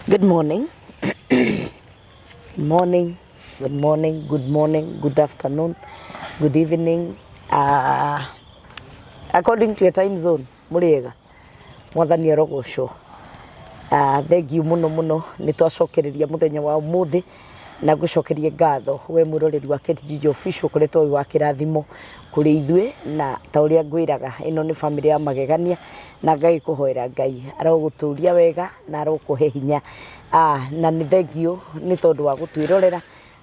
Good morning. Morning, good morning, good morning, good afternoon, good evening. According to your time zone, mũrĩega. Mwathani arogocwo. Thank you mũno mũno nĩ twacokereria mũthenya wa ũmũthĩ na ngũcokerie ngatho we mwĩroreri wa Kate Gigi Official ũkoretwo wĩ wa kĩrathimo kũrĩ ithuĩ na ta ũrĩa ngwĩraga ĩno nĩ bamĩrĩ ya magegania na ngagĩkũhoera Ngai arogũtũria wega na arokũhe hinya. Na nĩ thengiũ nĩ tondũ wa gũtwĩrorera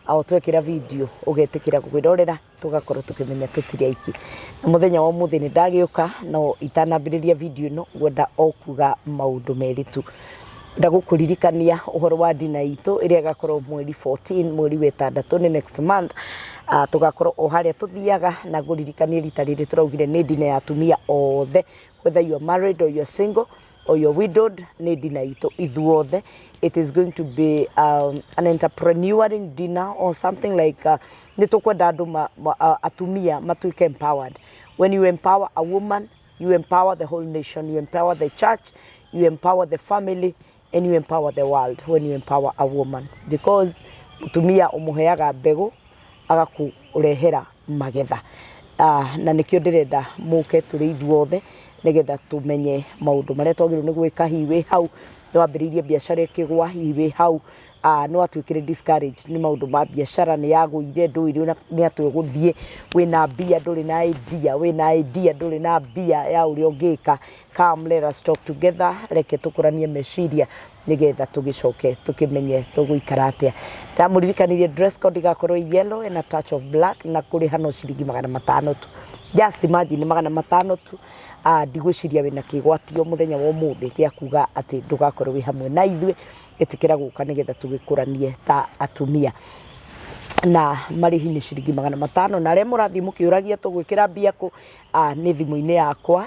o twekĩra video ũgetĩkĩra kwĩrorera tũgakorwo tũkĩmenya tũtirĩ aiki. Na mũthenya wa ũmũthĩ nĩ ndagĩũka no itanambĩrĩria video ĩno ngwenda o kuga maũndũ merĩ tu. Ngwenda gũkũririkania ũhoro wa dinner itũ ĩrĩa ĩgakorwo mweri 14 mweri wa ĩtandatũ nĩ next month. Tũgakorwo o harĩa tũthiaga na ngũririkanie rita rĩrĩ tũraugire nĩ dinner ya atumia othe whether you are married or you are single or you're widowed nĩ dinner itũ ithuothe. It is going to be an entrepreneuring dinner or something like nĩ tũkwenda andũ atumia matuĩke empowered. When you empower a woman, you empower the whole nation, you empower the church, you empower the family, and you empower the world when you empower a woman. Because mũtumia ũmũheaga mbegũ agakũrehera magetha. Na nĩkĩo ndĩrenda mũke tũrĩ ithuothe nĩgetha tũmenye maũndũ marĩa twagĩrĩirwo nĩ gwĩka. Hihi wĩ hau nĩ wambĩrĩirie biacara ĩkĩgwa, hihi wĩ hau nĩ watuĩkire discouraged nĩ maũndũ ma biacara nĩ yagũire ndũĩ nĩ atĩa ũgũthiĩ, wĩna mbia ndũrĩ na idea, wĩna idea ndũrĩ na mbia ya ũrĩa ũngĩka. Come, let us talk together, reke tũkũranie meciria nĩgetha tũgĩcoke tũkĩmenye tũgũikara atĩa. Ndamũririkanirie dress code ĩgakorwo yellow and a touch of black na kũrĩha no ciringi 500 tu. Just imagine 500 tu. Ndigwĩciria wĩna kĩgwatio mũthenya wa ũmũthĩ gĩa kuga atĩ ndũgakorwo wĩ hamwe na ithuĩ. Ĩtĩkĩra gũka nĩgetha tũgĩkũranie ta atumia. Na marĩhi nĩ ciringi 500 na arĩa mũrathiĩ mũkĩũragia tũgwĩkĩra mbia kũ, nĩ thimũ-inĩ yakwa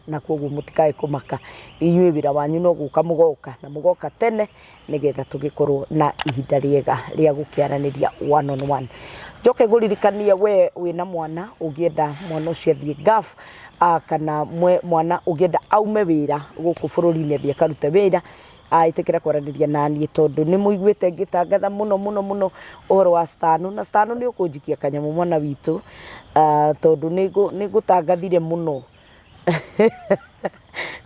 na koguo mũtikae kũmaka. Inyuĩ wĩra wanyu no gũka mũgoka na mũgoka tene nĩgetha tũgĩkorwo na ihinda rĩega rĩa gũkĩaranĩria one on one. Njoke ngũririkanie we wĩna mwana ũngĩenda mwana ũcio athiĩ Gulf kana mwana ũngĩenda aume wĩra gũkũ bũrũri-inĩ athiĩ akarute wĩra, ĩtĩkĩra kwaranĩria na niĩ tondũ nĩ mũiguĩte ngĩtangatha mũno mũno mũno ũhoro wa Stano na Stano nĩ ũkũnjikia kanyamũ mwana witũ tondũ nĩ ngũtangathire mũno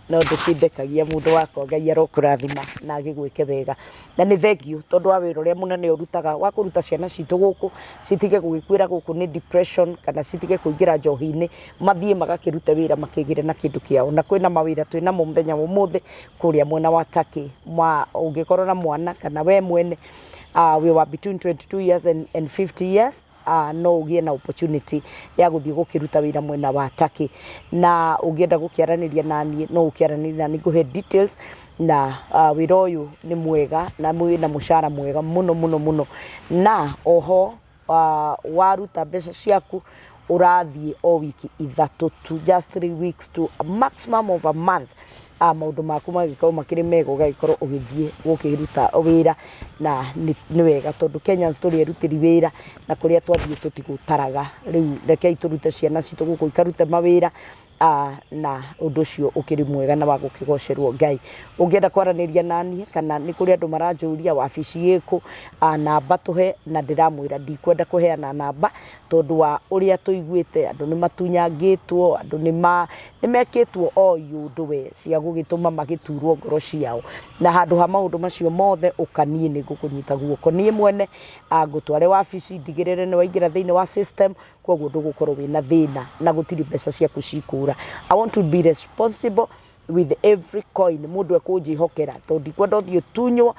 no ndũkĩndekagia mũndũ wakwa. Ngai arokũrathima na agĩgwĩke wega na nĩ thengiũ tondũ wa wĩra ũrĩa mũnene ũrutaga wa kũruta ciana citũ gũkũ citige gũgĩkuĩra gũkũ nĩ depression kana citige kũingĩra njohi-inĩ, mathiĩ magakĩrute wĩra makĩgĩre na kĩndũ kĩao. Na kwĩna mawĩra twĩnamo mũthenya wa ũmũthĩ kũrĩa mwena wa Turkey ma ũngĩkorwo na mwana kana we mwene wĩ wa between 22 years and 50 years, no ũgĩe na opportunity ya gũthiĩ gũkĩruta wĩra mwena wa Turkey. Na ũngĩenda gũkĩaranĩria na niĩ no ũkĩaranĩrie na niĩ ngũhe details na wĩra ũyũ nĩ mwega na wĩna mũcara mwega mũno mũno mũno. Na oho waruta mbeca ciaku ũrathiĩ o wiki 3 tu, just 3 weeks to a maximum of a month, maũndũ maku magĩkorwo makĩrĩ mega ũgagĩkorwo ũgĩthiĩ gũkĩruta wĩra. Na nĩ wega tondũ Kenyans tũrĩ erutĩri wĩra na kũrĩa twathiĩ tũtigũtaraga. Rĩu rekei tũrute ciana citũ gũkũ ikarute mawĩra na ũndũ ũcio ũkĩrĩ mwega na wa gũkĩgocerwo Ngai. Ũngĩenda kwaranĩria na niĩ kana nĩ kũrĩ andũ maranjũria wabici ĩkũ, namba tũhe, na ndĩramwĩra ndikwenda kũheana namba tondũ wa ũrĩa tũiguĩte andũ nĩ matunyangĩtwo, andũ nĩ mekĩtwo o iũndũ we cia gũgĩtũma magĩturwo ngoro ciao. Na handũ ha maũndũ macio mothe ũka niĩ nĩ ngũkũnyita guoko niĩ mwene, ngũtware wabici ndigĩrĩre nĩ waingĩra thĩinĩ wa system, koguo ndũgũkorwo wĩna thĩna na gũtirĩ mbeca ciaku cikũra. I want to be responsible with every coin mũndũ ekũnjĩhokera tondũ ndikwenda ũthiĩ ũtunywo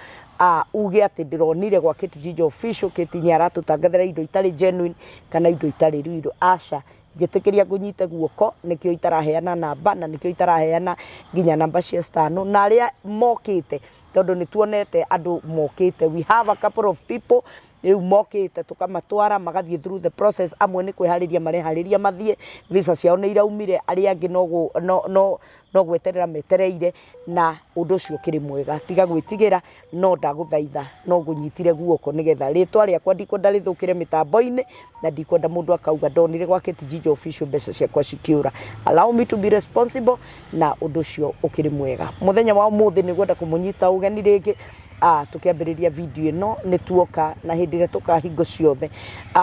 uge atĩ ndĩronire gwa Kate Gigi Official Kate nĩ aratũtangathĩra indo itarĩ genuine kana indo itarĩ real. Aca, njĩtĩkĩria ngũnyite guoko, nĩkĩo itaraheana namba na nĩkĩo itaraheana nginya namba cia Stano na arĩa mokĩte tondũ nĩ tuonete andũ mokĩte. We have a couple of people rĩu mokĩte tũkamatwara magathiĩ through the process. Amwe nĩ kwĩharĩria mareharĩria mathiĩ, visa ciao nĩ iraumire, arĩa angĩ no, no, no, No gweterera metereire na ũndũ ũcio ũkĩrĩ mwega. Tiga gwĩtigĩra, no ndagũthaitha no ngũnyitire guoko nĩgetha rĩtwa rĩakwa ndikwenda rĩthũkĩre mĩtambo-inĩ na ndikwenda mũndũ akauga ndonire gwa Kate Ginger Official mbeca ciakwa cikĩũra. Allow me to be responsible na ũndũ ũcio ũkĩrĩ mwega. Mũthenya wa ũmũthĩ nĩ ngwenda kũmũnyita ũgeni rĩngĩ tũkĩambĩrĩria video ĩno nĩ tuoka na hĩndĩ ĩrĩa tũkaga hingo ciothe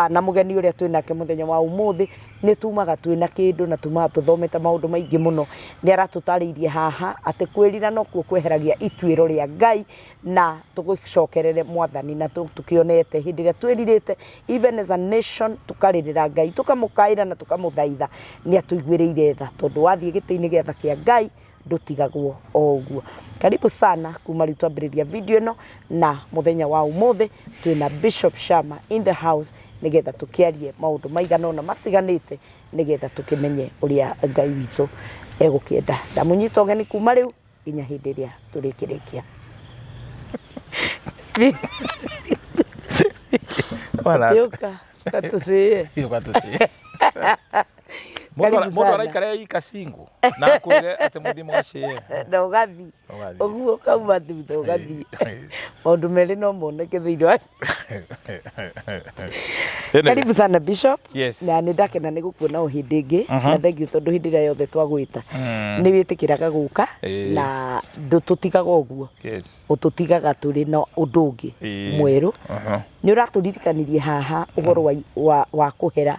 na mũgeni ũrĩa twĩnake mũthenya wa ũmũthĩ nĩ tumaga twĩna kĩndũ na tumaga tũthomete maũndũ maingĩ mũno. Nĩ aratũtarĩirie haha atĩ kwĩrira nokuo kweheragia ituĩro rĩa Ngai na tũgĩcokerere mwathani na tũkĩonete hĩndĩ ĩrĩa twĩrirĩte even as a nation tũkarĩrĩra Ngai tũkamũkaĩra na tũkamũthaitha nĩ atũiguĩrĩire tha tondũ wathiĩ gĩtĩ-inĩ gĩa tha kĩa Ngai ndũtigagwo o ũguo. Karibu sana kuma rĩu twambĩrĩria video ĩno na mũthenya wa ũmũthĩ twĩna Bishop Sharma in the house nĩgetha tũkĩarie maũndũ maigana ũna matiganĩte nĩgetha tũkĩmenye ũrĩa Ngai witũ egũkĩenda. Ndamũnyita ũgeni kuma rĩu nginya hĩndĩ ĩrĩa tũrĩkĩrĩkia. Ũka gatũcĩe. Ũgatũcĩe. Mũndũ Karibu mũndũ sana. araikara ika single na akwĩre atĩ mũthiĩ mũgacĩe. Na ũgathiĩ. Ũgathiĩ. Ũguo ũkauma thutha ũgathiĩ. Maũndũ merĩ no moneke thĩinĩ wa Anyway, Karibu sana Bishop. Yes. Na nĩ ndakena nĩ gũkuona o hĩndĩ ĩngĩ na thank you tondũ hĩndĩ ĩrĩa yothe twagwĩta nĩ wĩtĩkĩraga gũka na ndũtũtigaga ũguo. Yes. Ũtũtigaga tũrĩ na ũndũ ũngĩ mwerũ. Nĩ ũratũririkanirie haha ũhoro wa, wa, wa kũhera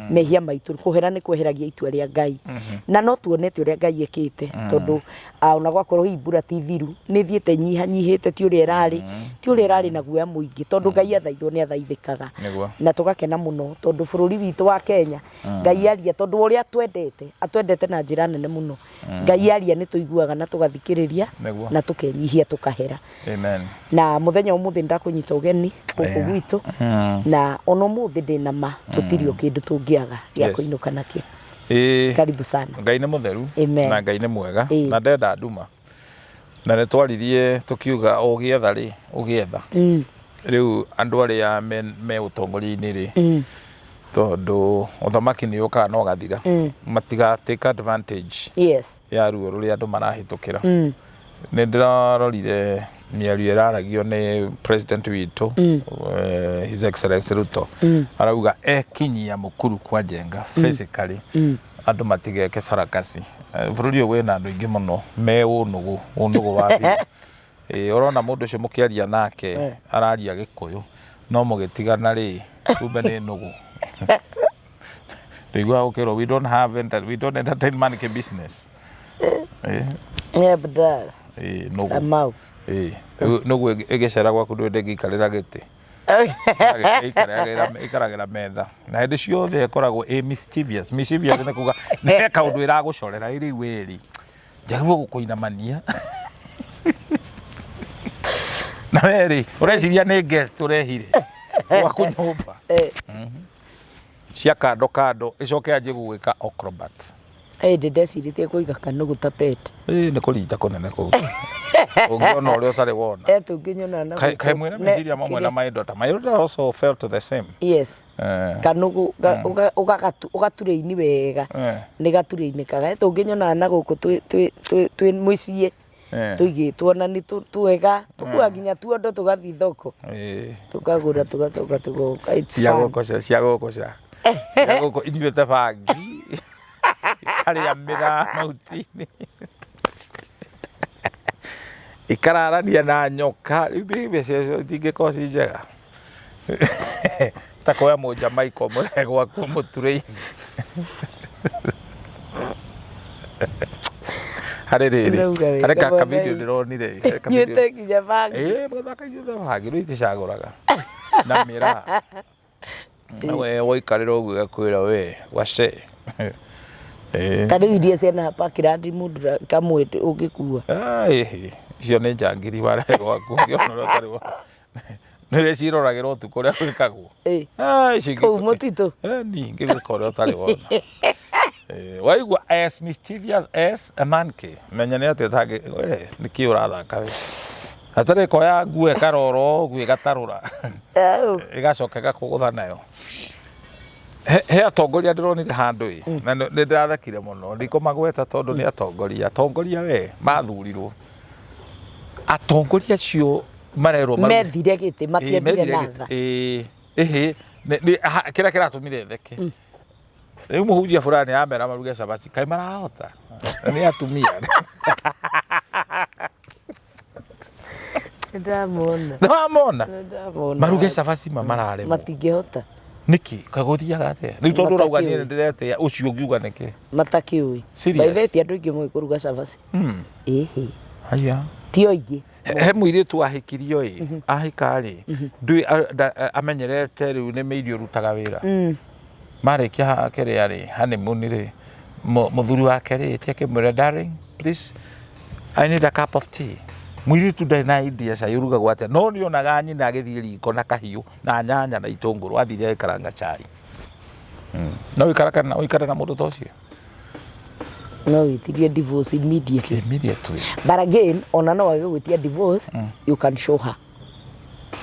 mehia maitũ. Kũhera nĩ kweheragia itua rĩa Ngai. Na no tuonete ũrĩa Ngai ekĩte tondũ ona gwakorwo hihi mbura ti thiru nĩ ĩthiĩte ĩnyihanyihĩte ti ũrĩa ĩrarĩ, ti ũrĩa ĩrarĩ na guoya mũingĩ tondũ Ngai athaithwo nĩ athaithĩkaga. Nĩguo. Na tũgakena mũno tondũ bũrũri witũ wa Kenya Ngai aria tondũ wa ũrĩa atwendete, atwendete na njĩra nene mũno. Ngai aria nĩ tũiguaga na tũgathikĩrĩria Nĩguo. na tũkenyihia tũkahera. Amen. Na mũthenya wa ũmũthĩ nĩndakũnyita ũgeni gũkũ gwitũ na ona ũmũthĩ ndĩna ma tũtirĩ o kĩndũ tũngĩaga gĩa kũinũka nakĩo. Karibu sana. Ngai nĩ mũtheru Amen. na Ngai nĩ mwega na ndenda nduma. Na nĩ twaririe tũkiuga ũgĩetha rĩ ũgĩetha. Rĩu andũ arĩa me, me ũtongoria-inĩ rĩ tondũ ũthamaki nĩ ũkaga na ũgathira matiga take advantage Yes. ya ruo rũrĩa andũ marahĩtũkĩra. Nĩ ndĩrarorire mĩario ĩraragio nĩ president witũ His Excellency Ruto arauga ekinyia mũkuru kwa Njenga physically andũ matigeke sarakasi. Bũrũri ũyũ wĩna andũ aingĩ mũno me ũnũgũ ũnũgũ wa biũ. Ĩĩ, ũrona mũndũ ũcio mũkĩaria nake araria gĩkũyũ no mũgĩtigana rĩ kumbe nĩ nũgũ. Ndũiguaga gũkĩrwo we don't have enter, we don't entertain monkey business. Ĩĩ, Yeah, brother. ĩĩ, nũgũ. Kamau. Ĩĩ, rĩu nũgũ ĩgĩcera gwaku ndũĩ ndĩngĩikarĩra gĩtĩ. Ĩikaragĩra metha na hĩndĩ ciothe ĩkoragwo ĩ mischievous. Mischievous nĩ kuga nĩ he kaũndũ ĩragũcorera ĩ rĩu wĩrĩ njagĩrĩirwo gũkũinamania na we rĩ ũreciria nĩ guest ũrehire gwaku nyũmba cia kando kando ĩcoke yanjie gũgwĩka acrobat. Ĩndĩ ndecirĩtie kũiga kanũgũ ta pet. Ĩĩ nĩ kũrita kũnene kũu. Ũngĩona ũrĩa ũtarĩ wona. Eh tũngĩnyona na Kaĩ kaĩ mwĩna meciria mamwe na my daughter. My daughter also felt the same. Yes. Eh. Kanũgũ ũgaturĩini wega. Eh. Nĩ gaturĩinĩkaga. Tũngĩnyona na gũkũ twĩ twĩ twĩ twĩ mũciĩ. Eh. Tũigĩtwo na nĩ twega. Tũkuaga nginya tuondo tũgathiĩ thoko. Ĩĩ. Tũkagũra tũgacoka tũgoka. It's Cia fun. gũkũca cia gũkũca. Cia gũkũ inyuĩte bangi. Ikarĩa mĩraa mahuti-inĩ. Ikararania na nyoka. Rĩu mbeca icio itingĩkorwo ci njega. Ta kuoya mũjamaika ũmũrehe gwaku ũmũture ini. Harĩ rĩrĩ, Ndauga wega harĩ ka bwana video ĩ. ndĩronire. Harĩ ka video- Nyuĩte nginya bangi. Ĩĩ, mũthaka inyuĩte bangi, rĩu iticagũraga. Na mĩraa. Na we waikarĩra ũguo ĩgakwĩra we wace. Ĩĩ. Ta rĩu iria ciana Parkland mũndũ kamwe ũngĩkua. Ah, ĩhĩ. Icio nĩ njangiri warehe gwaku ũngĩona ũrĩa ũtarĩ wa. Nĩ ũrĩa ciroragĩra ũtukũ ũrĩa gwĩkagwo. Ĩĩ. Ah, icio ingĩ- Kũu mũtitũ. Eh, ni ingĩgwĩka ũrĩa ũtarĩ wona. Eh, waigua as mischievous as a monkey menya nĩ atĩa ũtangĩ we nĩkĩ ũrathaka we hatarĩ koya nguo ĩkarora ũguo ĩgatarũra Au. ĩgacoka ĩgakũgũtha nayo. He atongoria ndĩronire handũ ĩ, na nĩ ndĩrathekire mũno, ndikũmagweta tondũ nĩ atongoria, atongoria we mathurirwo, atongoria acio marerwo methire gĩtĩ Ĩĩ, matiethire methire na gĩtĩ. tha. Ĩĩ, ĩhĩ, kĩrĩa kĩratũmire theke, rĩu mũhunjia fulani amera maruge cabaci, kaĩ marahota? Na nĩ atumia. Nĩndamona. Nĩwamona? Nĩndamona. Maruge cabaci ma mararemwo. Matingĩhota. Nĩkĩ? Kaĩ gũthiaga atĩa? Rĩu tondũ ũrauga niĩ Matakĩũĩ. nĩndĩretĩa, ũcio ũngiuga nĩkĩ? Matakĩũĩ. Serious? By the way, ti andũ aingĩ moĩ kũruga cabaci. Ĩhĩ. Haya. Ti aingĩ. He mũirĩtu wahikirio ĩ, ahika rĩ, ndũĩ amenyerete rĩu nĩ mĩirio ũrutaga wĩra. Marĩkia kĩrĩa rĩ, honeymoon rĩ, mũthuri wake rĩ, ti akĩmwĩra darling, please, I need a cup of tea. Mũirĩtu ndarĩ na idea cai ũrugagwo atĩa, no nĩ onaga nyina agĩthiĩ riko na kahiũ na nyanya na itũngũrũ, athire agĩkaranga cai. No ũikare na mũndũ ta ũcio? No wĩtirie divorce immediately. Immediately. But again, ona no age gwĩtia divorce, you can show her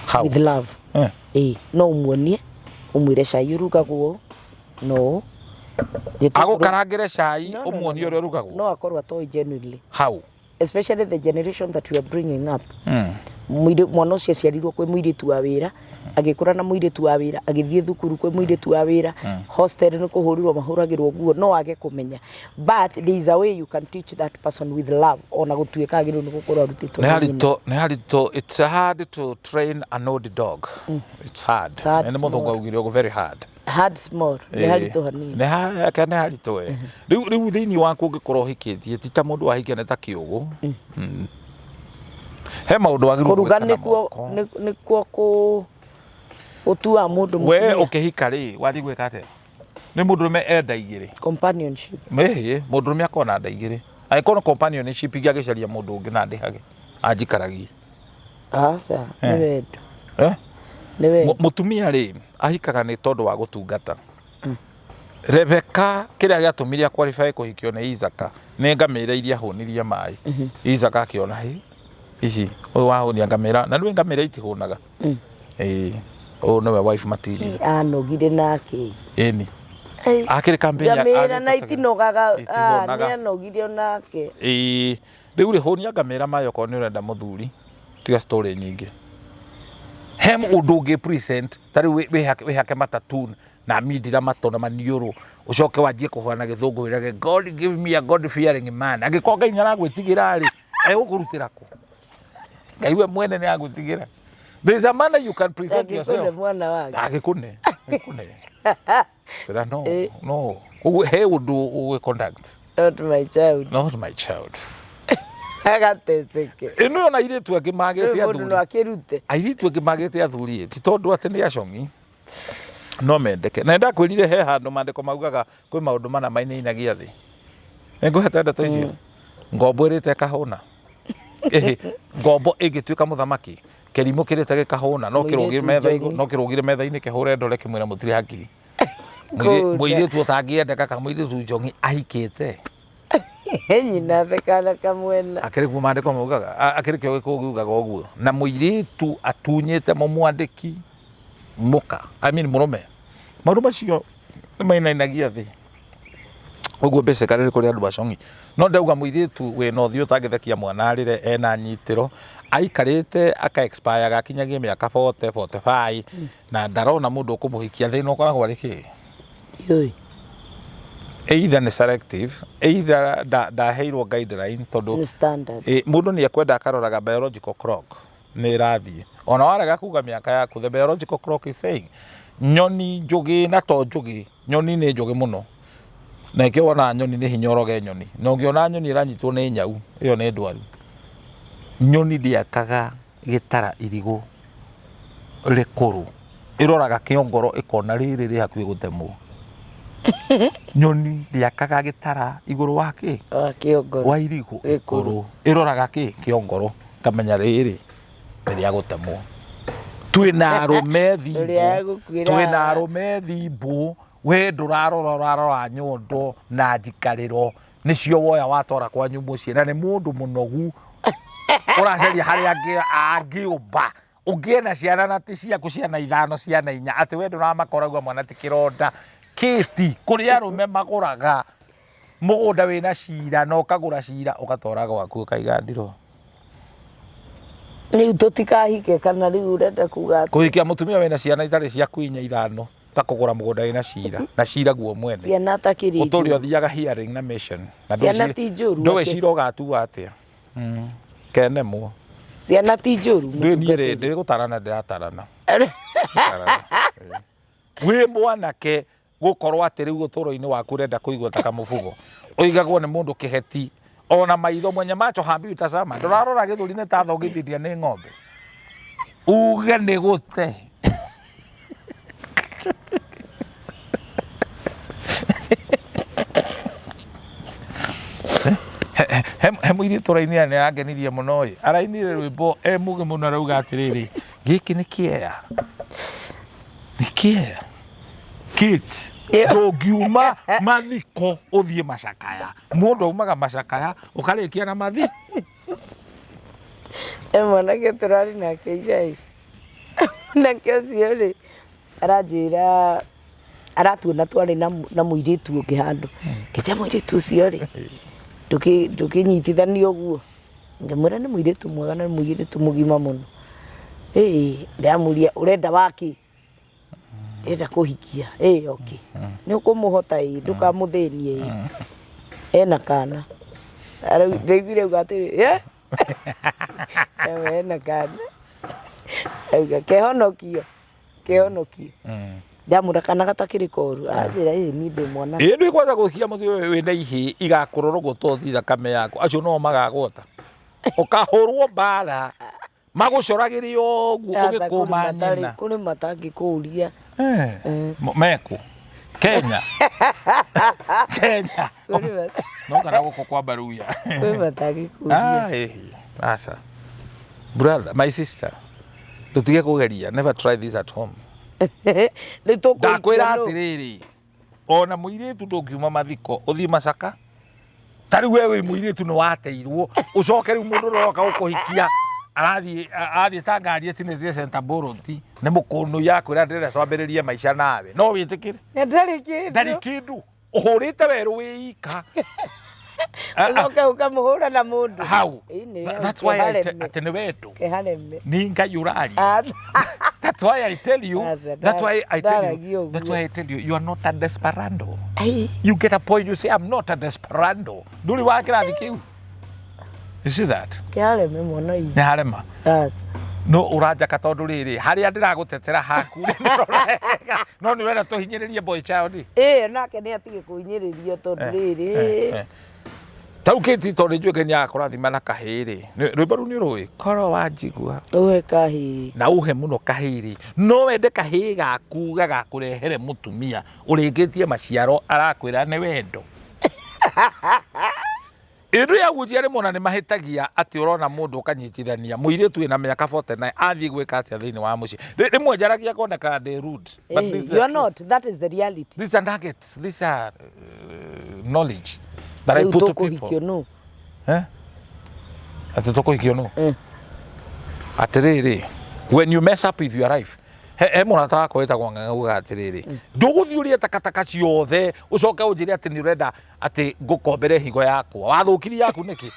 How? with love. Eh. Ĩĩ, no ũmuonie, ũmwĩre cai ũrugagwo no Agũkarangĩre cai No, no, no, ũmuonie no. ũrĩa ũrugagwo? No akorwo atoĩ genuinely. How? Especially the generation that we are bringing up. Mwana ũcio aciarirwo kwĩ mũirĩtu wa wĩra, agĩkũra na mũirĩtu wa wĩra, agĩthiĩ thukuru kwĩ mũirĩtu wa wĩra, hostel nĩ kũhũrirwo mahũragĩrwo nguo, no age kũmenya. But there is a way you can teach that person with love, ona gũtuĩka agĩrĩirwo nĩ gũkorwo arutĩtwo Nĩ nĩ nyina. haritũ, nĩ haritũ. It's hard to train an old dog. It's hard. It's hard, Nĩ mũthũngũ small. augire ũguo, very hard. Hard small, nĩ haritũ hanini. Nĩ nĩ haritũ we. Rĩu thĩinĩ waku ũngĩkorwo ũhikĩtie ti ta mũndũ wahikia nĩ ta kĩũgũ. He maũndũ wagĩrĩirwo Kũruga gwĩka na nĩkuo moko. nĩkuo gũtua mũndũ We mũtumia. ũkĩhika rĩ, wathiĩ gwĩka atĩa? Nĩ mũndũrũme enda igĩrĩ. Companionship. Ĩhĩ, mũndũrũme akorwo na nda igĩrĩ. Angĩkorwo nĩ companionship ingĩ agĩcaria mũndũ ũngĩ na ndĩhage. Anjikaragie. Aca, nĩ wendo. Eh? Nĩ wendo. Mũtumia rĩ, ahikaga nĩ tondũ wa gũtungata. Rebeka kĩrĩa gĩatũmire aqualify kũhikio nĩ Isaka nĩ ngamĩra iria ahũnirie maĩ. Isaka akĩona hĩ ici ũyũ wahũnia ngamĩra na nĩwe ngamĩra itihũnaga. Ĩĩ, ũyũ nĩwe wife material. Anogire nake. Ĩni. Akĩrĩ campaign ya- Ngamĩra na agĩtetaga. itinogaga, Itihũnaga. nĩ anogire onake. Ĩĩ, rĩu rĩ hũnia ngamĩra maĩ okorwo nĩ ũrenda mũthuri, tiga story nyingĩ. He ũndũ ũngĩ present ta rĩu wĩhake matatun na mindira matũ na maniũrũ, ũcoke wanjie kũhoya na gĩthũngũ wĩrage God give me a God fearing man. Angĩkorwo Ngai nĩaragwĩtigĩra rĩ, egũkũrutĩra kũ? Ngai we mwene nĩagwĩtigĩra. There is a manner you can present Angĩkũne yourself. mwana wake. Agĩkũne, agĩkũne. Kwĩra no, no. Koguo he ũndũ ũgũ conduct. Not my child. Not my child. Agateceke. Ĩno yona airĩtu angĩ magĩte Rĩu mũndũ no athuri. akĩrute. Airĩtu angĩ magĩte athuri ti tondũ atĩ nĩ acong'i no mendeke. Na nĩndakwĩrire he handũ maandĩko maugaga kwĩ maũndũ mana mainainagia thĩ. Nĩngũhete ndeto icio. Ngombo ĩrĩte ĩkahũna. Ĩhĩ, ngombo ĩngĩtuĩka mũthamaki, kĩrimũ kĩrĩte gĩkahũna, no kĩrũgire Mũirĩtu metha njong'i. no kĩrũgire metha-inĩ kĩhũre ndore kĩmwĩre mũtirĩ hakiri. Kũũra. Mũirĩtu ũtangĩendeka kana mũirĩtu njong'i ahikĩte. Nyina thekana kamwena. Akĩrĩ kuo maandĩko maugaga, akĩrĩ kĩo gĩkũyũ kiugaga ũguo. Na mũirĩtu atunyĩte mũmwandĩki mũka, I mean mũrũme. Maũndũ macio nĩ mainainagia thĩ. Ũguo basically nĩ kũrĩ andũ acong'i. No ndauga mũirĩtu wĩna ũthiũ ũtangĩthekia mwana arĩre ena nyitĩro, aikarĩte aka expire gakinyagie mĩaka 40, 45 na ndarona mũndũ ũkũmũhikia, thĩna ũkoragwo arĩ kĩ? Ndiũĩ. Either nĩ selective, either ndaheirwo guideline tondũ Nĩ standard. Mũndũ nĩ ekwenda akaroraga biological clock nĩ ĩrathiĩ. Ona warega kuga mĩaka yaku, the biological clock is saying nyoni njũgĩ na to njũgĩ, nyoni nĩ njũgĩ mũno. Na ĩkĩo wona nyoni nĩ hinya ũroge nyoni. Na ũngĩona nyoni ĩranyitwo nĩ nyau, ĩyo nĩ ndwaru. Nyoni ndĩakaga gĩtara irigũ rĩkũrũ. Ĩroraga kĩongoro ĩkona rĩrĩ rĩ hakuhĩ gũtemwo. Nyoni ndĩakaga gĩtara igũrũ wa kĩ? Wa kĩongoro. Wa irigũ Gĩkũrũ. ikũrũ. Ĩroraga kĩ? Kĩongoro. Kamenya rĩrĩ nĩ rĩa gũtemwo. Twĩna arũme thimbũ. Rĩrĩa egũkuĩra Twĩna haha. arũme thimbũ. We ndũrarora ũrarora nyondo na njikarĩro nĩcio woya watwara kwanyu mũciĩ na nĩ mũndũ mũnogu ũracaria harĩa angĩũmba. Ũngĩena ciana na ti ciaku, ciana 5, ciana 4, atĩ we ndũramakora uga mwana ti kĩronda. Kĩti kũrĩ arũme magũraga mũgũnda wĩna cira na ũkagũra cira ũgatwara gwaku ũkaiga ndirũ. Rĩu tũtikahike kana rĩu ũrenda kuga atĩa? Kũhikia mũtumia wĩna ciana itarĩ ciaku inya ithano ta kũgũra mũgũnda wĩna cira na cira guo mwene. Ciana atakĩrĩ Ũtũre njũru. ũthiaga hearing na mission na Ciana ti njũru, ndũĩ atĩ- cira ũgatua atĩa. Kenemwo. Ciana ti njũru Ndũĩ niĩ rĩ mũtungatĩri. ndĩ gũtarana ndĩratarana. Gũtarana. Wĩ mwanake gũkorwo atĩ rĩu ũtũũro-inĩ waku ũrenda kũigwo ta kamũbugo ũigagwo nĩ mũndũ kĩheti ona maitho mwenye macho hambi utazama ndũrarora gĩthũri nĩ ta thongithithia nĩ ng'ombe uge nĩ gũte. He mũirĩtu ũrainire nĩ arangenirie mũno ĩ, arainire rwĩmbo e mũgĩ mũno arauga atĩrĩrĩ, gĩkĩ nĩ kĩea, nĩ kĩea Kate, ndũngiuma mathiko ũthiĩ macakaya, mũndũ aumaga macakaya ũkarĩkia na mathi. He mwanake tũrarĩ nake ira ĩ, mwanake ũcio rĩ, aranjĩra aratuona twarĩ na mũirĩtu ũngĩ handũ, ngĩte mũirĩtu ũcio rĩ, ndũkĩnyitithania ũguo, ngĩmwĩra nĩ mũirĩtu mwega na nĩ mũirĩtu mũgima mũno, ĩĩ ndĩramũria ũrenda wakĩ? Ndĩrenda kũhikia, ĩĩ okay, nĩ ũkũmũhota ĩĩ, ndũkamũthĩnie ĩĩ, ena kana, ndaiguire auga atĩrĩ ĩ ena kana, auga kehonokio, kehonokio, ndamwĩra kana gatakĩrĩ koru, anjĩra ĩĩ niĩ ndĩ mwana. Ĩĩ ndwĩ kwanja kũhikia mũthuri ũyũ wĩna ihĩĩ igakũrora ũguo tothi thakame yaku, acio no magagwota, ũkahũrwo mbara. Magũcoragĩre ũguo Aca, kũrĩ ũgĩkũma matarĩ- nyina. Kũrĩ matangĩkũria. Eh, Mekũ Kenya Kenya Kũrĩ mata- no kana gũkũ kwa Baruya. Kwĩ matangĩkũria. Ah, eh, aca brother, my sister, ndũtige kũgeria, never try this at home. Rĩu tũkũhikia Ndakwĩra nũ? atĩrĩrĩ, ona mũirĩtu ndũngiuma mathiko ũthiĩ macaka ta rĩu we wĩ mũirĩtu nĩ wateirwo ũcoke rĩu mũndũ ũroka gũkũhikia arathiĩ athiĩ ta ngari ĩtinĩtie center bolt nĩ mũkũnũ yakwĩra ndĩrenda twambĩrĩrie maica nawe no wĩtĩkĩre? Na ndarĩ kĩndũ. Ndarĩ kĩndũ, ũhũrĩte werũ wĩ ika. Ũcoke ũkamũhũra na mũndũ. Hau. Ĩĩ, nĩ That's why I kehareme. atĩ nĩ wendo. Kehareme. Nĩ Ngai ũraria. Ah. That's why I tell you. Aca, That's why I tell you. ndaragia ũguo. That's why I tell you. You are not a desperado. Ai. You get a point. You say, I'm not a desperado. Ndũrĩ wa kĩrathi kĩu. You see that? Kehareme mwana witũ. Nĩ harema. Aca. No ũranjaka tondũ rĩrĩ harĩa ndĩragũtetera haku no nĩ ũrenda tũhinyĩrĩrie boy child. Ĩĩ nake nĩ atige kũhinyĩrĩrio tondũ rĩrĩ. Tau kĩti tondũ nĩ njũĩ nĩ akũrathima na kahĩĩ rĩ. Rwĩmbo rũu nĩ ũrũĩ? Korwo wanjigua. Ũhe kahĩĩ. Na ũhe mũno kahĩĩ rĩ. No wende kahĩĩ gaku gagakũrehere mũtumia ũrĩkĩtie maciaro arakwĩra nĩ wendo. Ĩndũ ya gũjia rĩmwe ona nĩ mahĩtagia atĩ ũrona mũndũ ũkanyitithania mũirĩtu wĩna mĩaka 49 athiĩ gwĩka atĩa thĩinĩ wa mũciĩ. Rĩmwe njaragia ngoneka ndĩ rude. But this is the You are truth. not. That is the reality. These are nuggets. These are knowledge that I Rĩu put to people. tũkũhikio nũ? Eh? Atĩ tũkũhikio nũ? Eh. Atĩrĩrĩ, when you mess up with your life, he mũrata wakwa wĩtagwo Ng'ang'a ugaga atĩrĩrĩ, ndũgũthiĩ ũrĩe takataka ciothe ũcoke ũnjĩre atĩ nĩ ũrenda atĩ ngũkombere higo yakwa. Wathũkirie yaku nĩkĩ?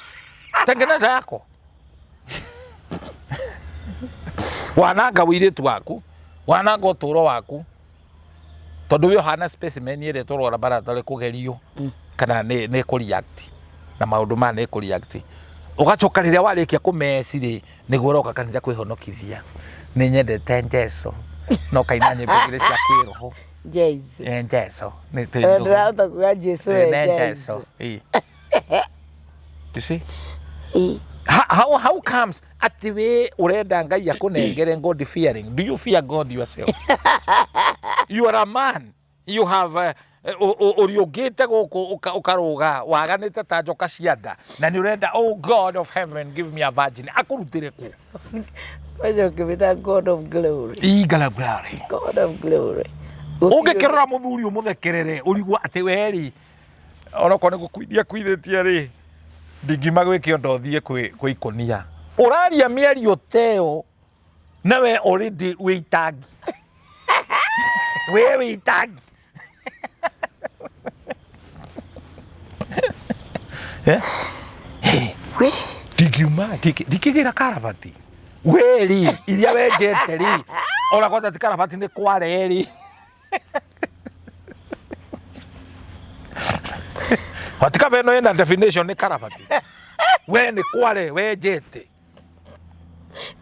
Tengeneza yako. Wananga ũirĩtu waku, wananga ũtũũro waku, tondũ we ũhana specimen ĩrĩa ĩtwarwo laboratory kũgerio kana nĩ kũ react na maũndũ maya nĩ kũ react. Ũgacoka rĩrĩa warĩkia kũmeci rĩ, nĩguo ũroka kanitha kwĩhonokithia, nĩ nyendete Jesũ, na ũkaina nyĩmbo igĩrĩ cia kĩroho. Jesu. Jesũ. Nĩ Eh, ndĩrahota kuga Jesu we Nĩ Jesu. Jesũ. Ĩ. You see? How comes atĩ we ũrenda Ngai akũnengere God fearing? Do you fear God yourself? You are a man. You have ũriũngĩte gũkũ ũkarũga waganĩte ta njoka cia nda na nĩ ũrenda, oh God of heaven, give me a virgin. Akũrutĩre kũ? Kwanja ũkĩmĩta God of glory. Igala glory. God of glory. Ũngĩkĩrora mũthuri ũmũthekerere ũrigwo atĩ we rĩ, onokorwo nĩ gũkuithia kuithĩtie rĩ, ndingiuma gwĩke ũndũ ũthiĩ kwĩ ikũnia. Ũraria mĩario ta ĩyo na we already wĩ itangi. We wĩ itangi. Eh? Hey, We. Ndingiuma ndingĩgĩra karabati weri iria wenjete rĩ, ona kwanja ti karabati nĩ kware rĩ. Watikaba ĩno ĩna definition nĩ karabati, we nĩ kware wenjete.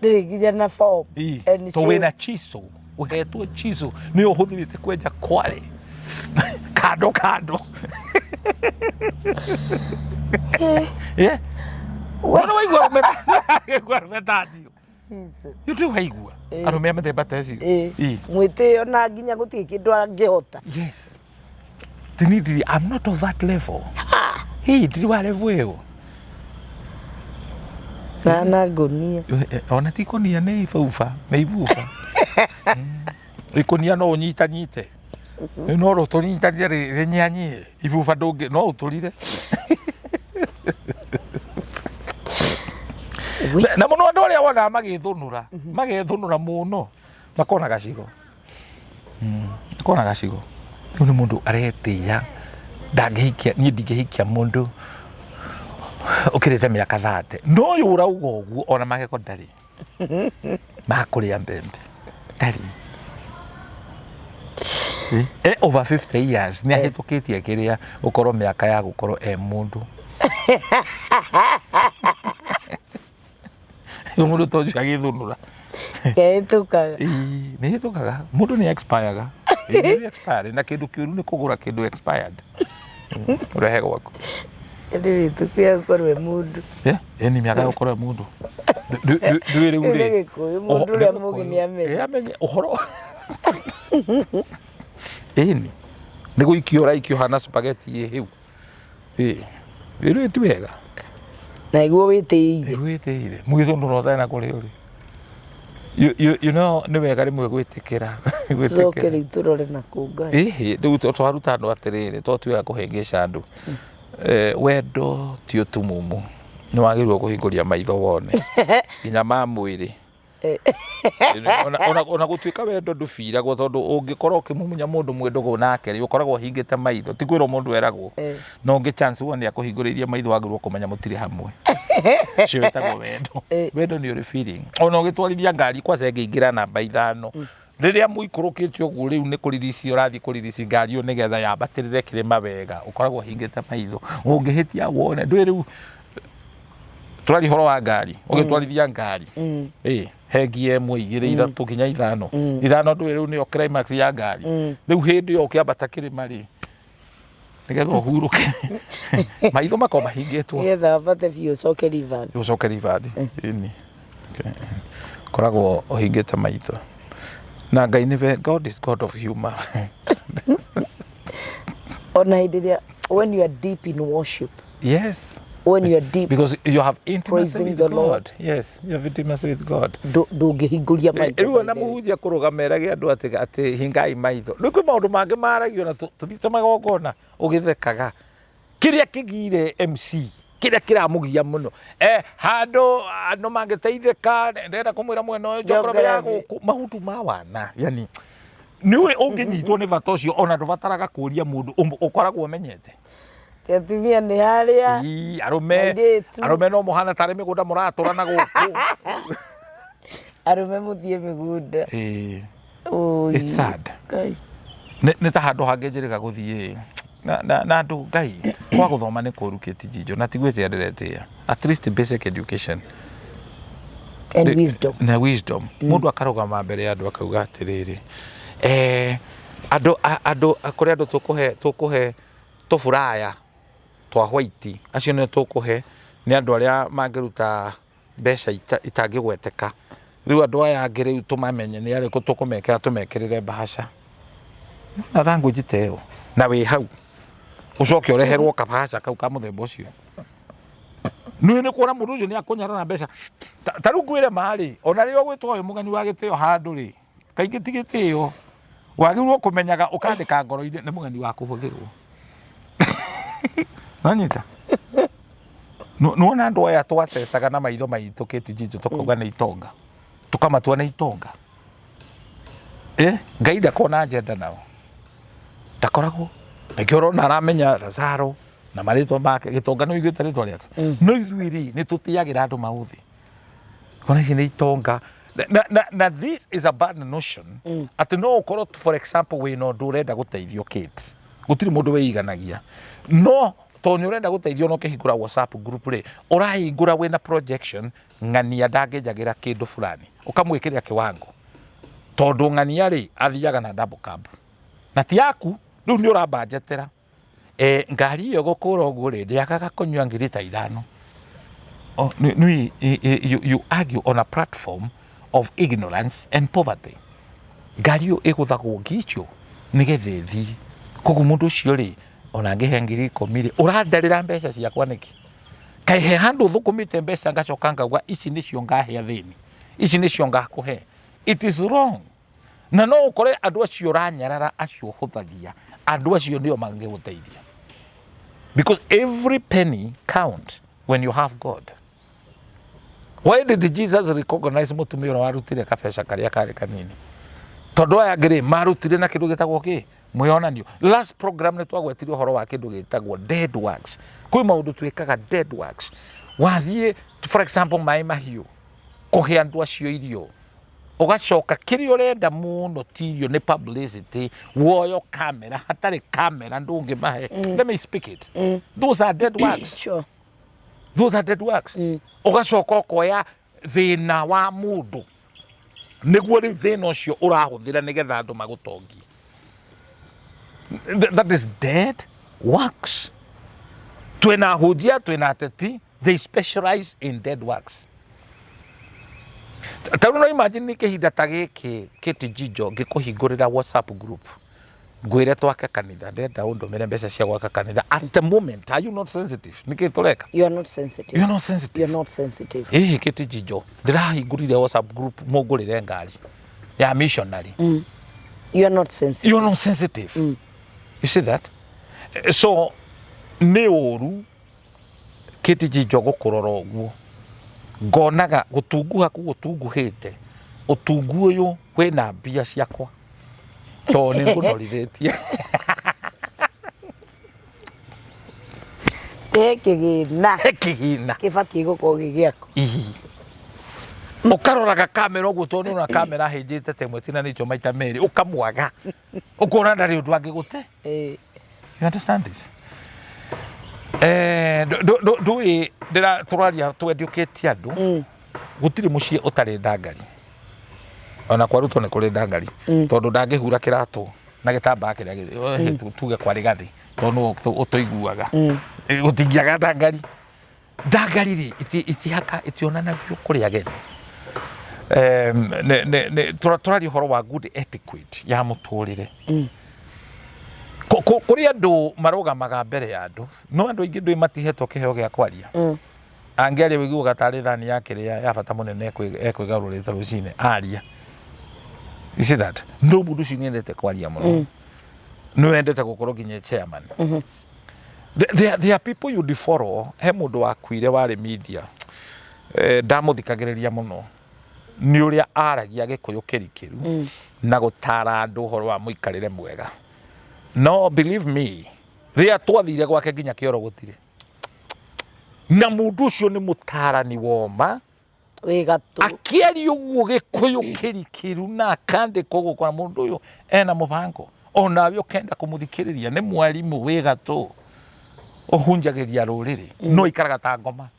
Ndĩrĩ nginya na form. And To shape. wĩna chiso, ũhetwo chiso nĩ ũhũthĩrĩte kwenja kware kando kando. Yeah. Wona waigua arũme, waigua arũme ta acio? Jesus. Nĩ waigua arũme a mĩthemba ta ĩcio? Ĩ. Mwĩtĩo na nginya gũtirĩ kĩndũ angĩhota. Yes, tini ndiri, I'm not of that level. Hii ndiri wa level ĩyo. Na ngũnia. Ona ti ikũnia, nĩ ibuba, nĩ ibuba. Ikũnia no ũnyitanyite, no rũtũnyitanie rĩnyanyie. Ibuba ndũngĩ, no ũtũrire. Na mũno andũ arĩa wonaga magĩthũnũra, magethũnũra mũno, makona gacigo. Makona gacigo. Rĩu nĩ mũndũ aretĩĩa, ndangĩhikia, niĩ ndingĩhikia mũndũ ũkĩrĩte mĩaka 30. No ũyũ ũrauga ũguo ona magego ndarĩ makũrĩa mbembe, ndarĩ. E over 50 years, nĩ ahĩtũkĩtie kĩrĩa gũkorwo mĩaka ya gũkorwo e mũndũ. Rĩu mũndũ ta ũcio agĩthũnũra Kehĩtũkaga. Ĩĩ, nĩ hĩtũkaga, mũndũ nĩ expiraga. Ĩĩ, nĩ expire, na kĩndũ kĩũru nĩ kũgũra kĩndũ expired ũrehe gwaku. Ĩndĩ wĩtũku ya gũkorwo e mũndũ. Yeah, ĩni mĩaka ya gũkorwo e mũndũ. Ndũĩ rĩu Rĩu rĩ nĩ Gĩkũyũ, mũndũ ũrĩa nĩ mũũgĩ Gĩkũyũ. nĩ amenye. Ĩ, amenye ũhoro. Ĩni nĩ gũikio ũraikio hana spaghetti ĩ hĩu. Ĩ rĩu ti wega. Na nĩguo wĩtĩĩire. Wĩtĩire mwĩthũnũra ũtarĩ na kũrĩa ũrĩ. You know nĩ wega rĩmwe gwĩtĩkĩra. Tũcoke Gwĩtĩkĩra. rĩu tũrore na kũ Ngai. Ĩhĩ, rĩu twaruta andũ atĩrĩrĩ, to ti wega kũhĩngĩca andũ. Wendo ti ũtumumu, nĩ wagĩrĩirwo kũhingũria maitho wone nginya ma mwĩrĩ. Ona gũtuĩka wendo ndũbiragwo, tondũ ũngĩkorwo ũkĩmumunya mũndũ mwĩ ndũgũ nake rĩ, ũkoragwo ũhingĩte maitho, ti kwĩrwo mũndũ eragwo. Na ũngĩ chance wone akũhingũrĩirie maitho, wagĩrĩirwo kũmenya mũtirĩ hamwe. Ũcio wĩtagwo wendo. Wendo nĩ ũrĩ feeling. Ona ũgĩtwarithia ngari kwaca ĩngĩingĩra namba 5, rĩrĩa mũikũrũkĩte ũguo, rĩu nĩ kũririci ũrathiĩ kũririci ngari ĩyo nĩgetha yambatĩrĩre kĩrĩma wega, ũkoragwo ũhingĩte maitho, ũngĩhĩtia wone ndũĩ. Rĩu tũraria ũhoro wa ngari, ũgĩtwarithia ngari ĩ he ngia 1, 2, 3 nginya 5, 5, ndũĩ rĩu nĩyo climax ya ngari. Rĩu hĩndĩ ĩyo ũkĩambata kĩrĩma rĩ, nĩgetha ũhurũke, maitho makorwo mahingĩtwo. Nĩgetha wambate biũ ũcoke reverse. Ũcoke reverse. Ĩni. Okay. Koragwo ũhingĩte maitho na Ngai nĩwe. God is God of humor. Ona hĩndĩ ĩrĩa when you are deep in worship, when you are deep because you have intimacy praising with the God. Lord. Yes, you have intimacy with God. Ndũngĩhingũria maitho. Rĩu ona by the way. mũhunjia kũrũgama erage andũ atĩ hingai maitho, rĩu kwĩ maũndũ mangĩ maragio na tũthiĩte magongona ũgĩthekaga kĩrĩa kĩgire MC, kĩrĩa kĩramũgia mũno, handũ andũ mangĩteithĩka, ndĩrenda kũmwĩra mwena ũyũ geography ya Geography. gũkũ mahutu ma wana, yani nĩũĩ ũngĩnyitwo nĩ bata ũcio, ona ndũbataraga kũria mũndũ, ũkoragwo ũmenyete. Ti atumia nĩ harĩa. Ii, arũme. Airĩtu. Arũme no mũhana tarĩ mĩgũnda mũratũra na gũkũ. Arũme mũthiĩ mĩgũnda. Ĩĩ. Ũi, It's sad. Ngai. Nĩ ta handũ hangĩ njĩrĩga gũthiĩ na andũ Ngai kwa gũthoma nĩ kũru kĩtijinjo na tiguĩte ndĩretĩĩa, at least basic education And wisdom. Na wisdom. Mũndũ akarũgama mbere ya andũ akauga atĩrĩrĩ, andũ kũrĩ andũ tũkũhe tũburaya twa white, acio nĩo tũkũhe, nĩ andũ arĩa mangĩruta mbeca itangĩgweteka. Rĩu andũ aya angĩ rĩu tũmamenye nĩ arĩkũ tũkũmekĩra, tũmekĩrĩre bahasha na language ta ĩyo, na wĩ hau ũcoke ũreherwo kabahasha kau ka mũthemba ũcio. Nĩ kuona mũndũ ũcio nĩ akũnyarara mbeca. Ta rĩu ngwĩre marĩ, ona rĩrĩa ũgwĩtwo wĩ mũgeni wa gĩtĩo handũ rĩ, kaingĩ ti gĩtĩo, wagĩrĩirwo kũmenyaga ũkandĩka ngoro-inĩ nĩ mũgeni wa kũhũthĩrwo. Nanyita nĩwona andũ aya twacecaga na maitho maitũ kĩtijinjo, tũkauga nĩ itonga, tũkamatua nĩ itonga. Ngai ndakona agenda nao. Ndakoragwo nĩkĩo ũrona aramenya Lazaro na marĩtwa make. Gĩtonga nĩ ũiguĩte rĩtwa rĩake? No ithuĩ rĩ, nĩ tũtĩagĩra andũ maũthĩ, kona ici nĩ itonga na this is a bad notion, atĩ no ũkorwo, for example, wĩna ũndũ ũrenda gũteithio. Kate, gũtirĩ mũndũ wĩiganagia, no tondũ nĩ ũrenda gũteithio na ũkĩhingũra WhatsApp group rĩ, ũrahingũra wĩna projection, ng'ania ndangĩnjagĩra kĩndũ fulani, ũkamwĩkĩrĩra kĩwango tondũ ng'ania rĩ athiaga na double cab na ti yaku. Rĩu nĩ ũrambanjetera ngari ĩyo gũkũra ũguo rĩ, ndĩagaga kũnyua 5,000. Oh, you argue on a platform of ignorance and poverty. Ngari ĩyo ĩgũthagwo ngiri icio nĩgetha ĩthiĩ. Koguo mũndũ ũcio rĩ, ona angĩhe 10,000 rĩ, ũrandarĩra mbeca ciakwa nĩkĩ? Kaĩ he handũ thũkũmĩte mbeca ngacoka ngauga ici nĩcio ngahe athĩni, ici nĩcio ngakũhe? It is wrong. Na no ũkore andũ acio ũranyarara, acio ũhũthagia, andũ acio nĩo mangĩgũteithia, because every penny count when you have God. Why did Jesus recognize mũtumia ũrĩa warutire kabeca karĩa karĩ kanini? Tondũ aya angĩ rĩ, marutire na kĩndũ gĩtagwo kĩ mwĩonanio. Last program nĩ twagwetire ũhoro wa kĩndũ gĩtagwo dead works. Kwĩ maũndũ twĩkaga, dead works. Wathiĩ, for example, maĩ mahiũ, kũhe andũ acio irio, ũgacoka kĩrĩa ũrenda mũno ti irio, nĩ publicity. Woyo kamera, hatarĩ kamera ndũngĩmahe. Let me speak it, those are dead works. Those are dead works. Ũgacoka ũkoya thĩna wa mũndũ, nĩguo rĩu thĩna ũcio ũrahũthĩra nĩgetha andũ magũtongie. That is dead works. Twĩna ahunjia, twĩna ateti, they specialize in dead works. Ta rĩu no imagine kĩhinda ta gĩkĩ, Kate Jijo, ngĩkũhingũrĩra WhatsApp group, ngwĩre twake kanitha, ndĩrenda ũndũmĩre mbeca cia gwaka kanitha. At the moment, are you not sensitive? Nĩkĩ tũreka? You are not sensitive. You are not sensitive. You are not sensitive. Ĩhĩ, Kate Jijo, ndĩrahingũrire WhatsApp group mũngũrĩre ngari ya missionary. You are not sensitive. You are not sensitive. You see that? So nĩ ũru, Kate Jijo, gũkũrora ũguo ngonaga gũtunguha kũu ũtunguhĩte, ũtungu ũyũ wĩna mbia ciakwa tondũ nĩ ngũnorithĩtie. He kĩgĩna. He kĩgĩna. Kĩbatiĩ gũkorwo gĩ gĩaku. Ihi. Ũkaroraga kamera ũguo, tondũ nĩ ũrona kamera hĩnjĩte ta ĩmwe ĩtinanĩtio maita merĩ, ũkamwaga, ũkona ndarĩ ũndũ angĩgũte. You understand this? Ndũĩ ndĩra tũraria twendiũkĩtie andũ. Gũtirĩ mũciĩ ũtarĩ ndangari. Ona kwa Ruto nĩ kũrĩ ndangari, tondũ ndangĩhura kĩratũ na gĩtambaya kĩrĩa tuge kwarĩ gathĩ, tondũ nĩwe ũtũiguaga. Gũtingĩaga ndangari. Ndangari rĩ, itihaka itionanagio kũrĩ ageni. Tũraria ũhoro wa good etiquette ya mũtũrĩre. Kũrĩ andũ marũgamaga mbere ya andũ, no andũ aingĩ ndũĩ matihetwo kĩheo gĩa kwaria. Angĩaria ũiguaga tarĩ thani ya kĩrĩa ya bata mũnene ekwĩgarũrĩte rũcinĩ aria. You see that? No mũndũ ũcio nĩendete kwaria mũno, nĩ wendete gũkorwo nginya chairman. There are people you follow. He mũndũ wakuire warĩ media, ndamũthikagĩrĩria mũno nĩ ũrĩa aragia Gĩkũyũ kĩrikĩru na gũtara andũ ũhoro wa mũikarĩre mwega. No believe me, rĩrĩa twathire gwake nginya kĩoro gũtirĩ, na mũndũ ũcio nĩ mũtarani woma. Wĩ gatũ. Akĩaria ũguo Gĩkũyũ kĩrikĩru na akandĩka ũguo kwa mũndũ ũyũ ena mũbango, onawe ũkenda kũmũthikĩrĩria. Nĩ mwarimũ wĩ gatũ ũhunjagĩria rũrĩrĩ, no ikaraga ta ngoma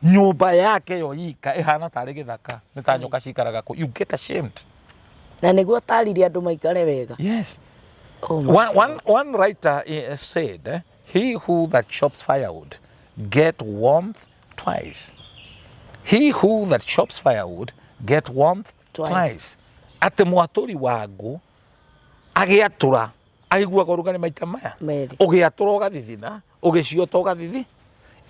nyũmba yake yo ika ĩhana tarĩ gĩthaka, nĩ ta nyoka cikaraga kũ. You get ashamed. Na nĩguo tarire andũ maikare wega. Yes. Oh my. One writer said, "He who that chops firewood get warmth twice. He who that chops firewood get warmth twice." Twice. Atĩ mwatũri wa ngũ agĩatũra aiguaga ũrugarĩ maita maya merĩ. Ũgĩatũra ũgathithina, ũgĩciota ũgathithi.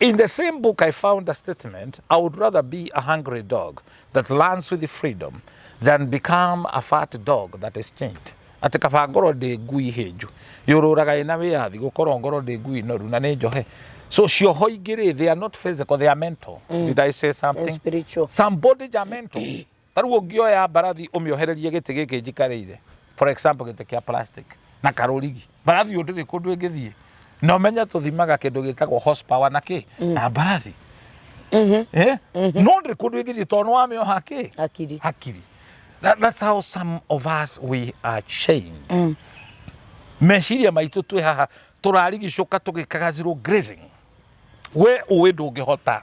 In the same book I found a statement, "I would rather be a hungry dog that learns with freedom than become a fat dog that is chained." Atĩ kaba ngorwo ndĩ ngui hĩnju yũrũraga ĩna wĩyathi, gũkorwo ngorwo ndĩ ngui noru na nĩ njohe. So cioho ingĩ rĩ, they are not physical, they are mental. Did I say something? And spiritual. Some bondage are mental. Ta rĩu ũngĩoya mbarathi ũmĩohererie gĩtĩ gĩkĩ njikarĩire, for example, gĩtĩ kĩa plastic, Na karũrigi mbarathi ũyũ ndĩrĩ kũndũ ĩngĩthiĩ, na ũmenye tũthimaga kĩndũ gĩtagwo horsepower na kĩ na mbarathi. Eh? No ndĩrĩ kũndũ ĩngĩthiĩ tondũ nĩ wamĩoha kĩ? Hakiri. Hakiri. That's how some of us, we are chained. Meciria maitũ twĩ haha tũrarigicũka tũgĩkaga zero grazing. We ũĩ ndũngĩhota,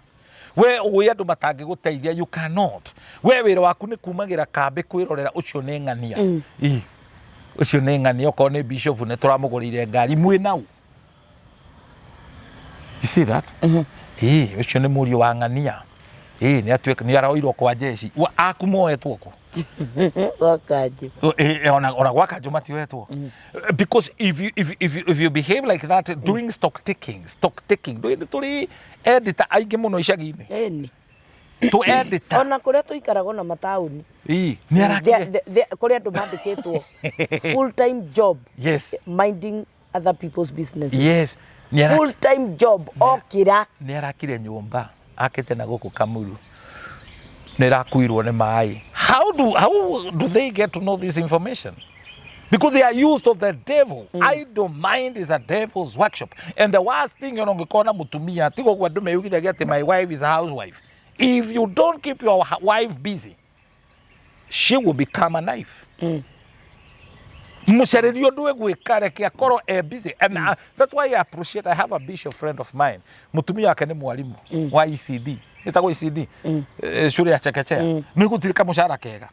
we ũĩ andũ matangĩgũteithia, you cannot. We wĩra waku nĩ kumagĩra kambĩ kwĩrorera ũcio nĩ ng'ania. Ĩ, ũcio nĩ ng'ania, okorwo nĩ bishop nĩ tũramũgũrĩire ngari mwĩ nau. You see that? Ĩ, ũcio nĩ mũriũ wa ng'ania. Ĩ, nĩ atuĩka nĩ aroirwo kwa jeshi. Aku moetwo kũ? Gwa kanjũ. Ona gwa kanjũ matioetwo. Because if you behave like that, doing stock taking, tũrĩ editor aingĩ mũno icagi-inĩ. Ĩni. Tũ editor. Ona kũrĩa tũikaraga na mataũni. Ĩ, nĩ arakire. Kũrĩ andũ mandĩkĩtwo full time job minding other people's businesses. Nĩ Full time job okĩra. Nĩ arakire nyũmba akĩte na gũkũ Kamuru, nĩ ĩrakuirwo nĩ maĩ. How do they get to know this information? Because they are used of the devil. Idle mind is a devil's workshop, and the worst thing, ona ũngĩkorwo na mũtumia, tiga ũguo andũ meyugithagia atĩ my wife is a housewife, if you don't keep your wife busy, she will become a knife. Mũcarĩrie ũndũ ĩgwĩka, reke akorwo e busy. And that's why I appreciate, I have a bishop friend of mine, mũtumia wake nĩ mwarimũ wa ECD, ĩtagwo ECD, shule ya chekechea. Nĩ gũtirĩ kamũcara kega,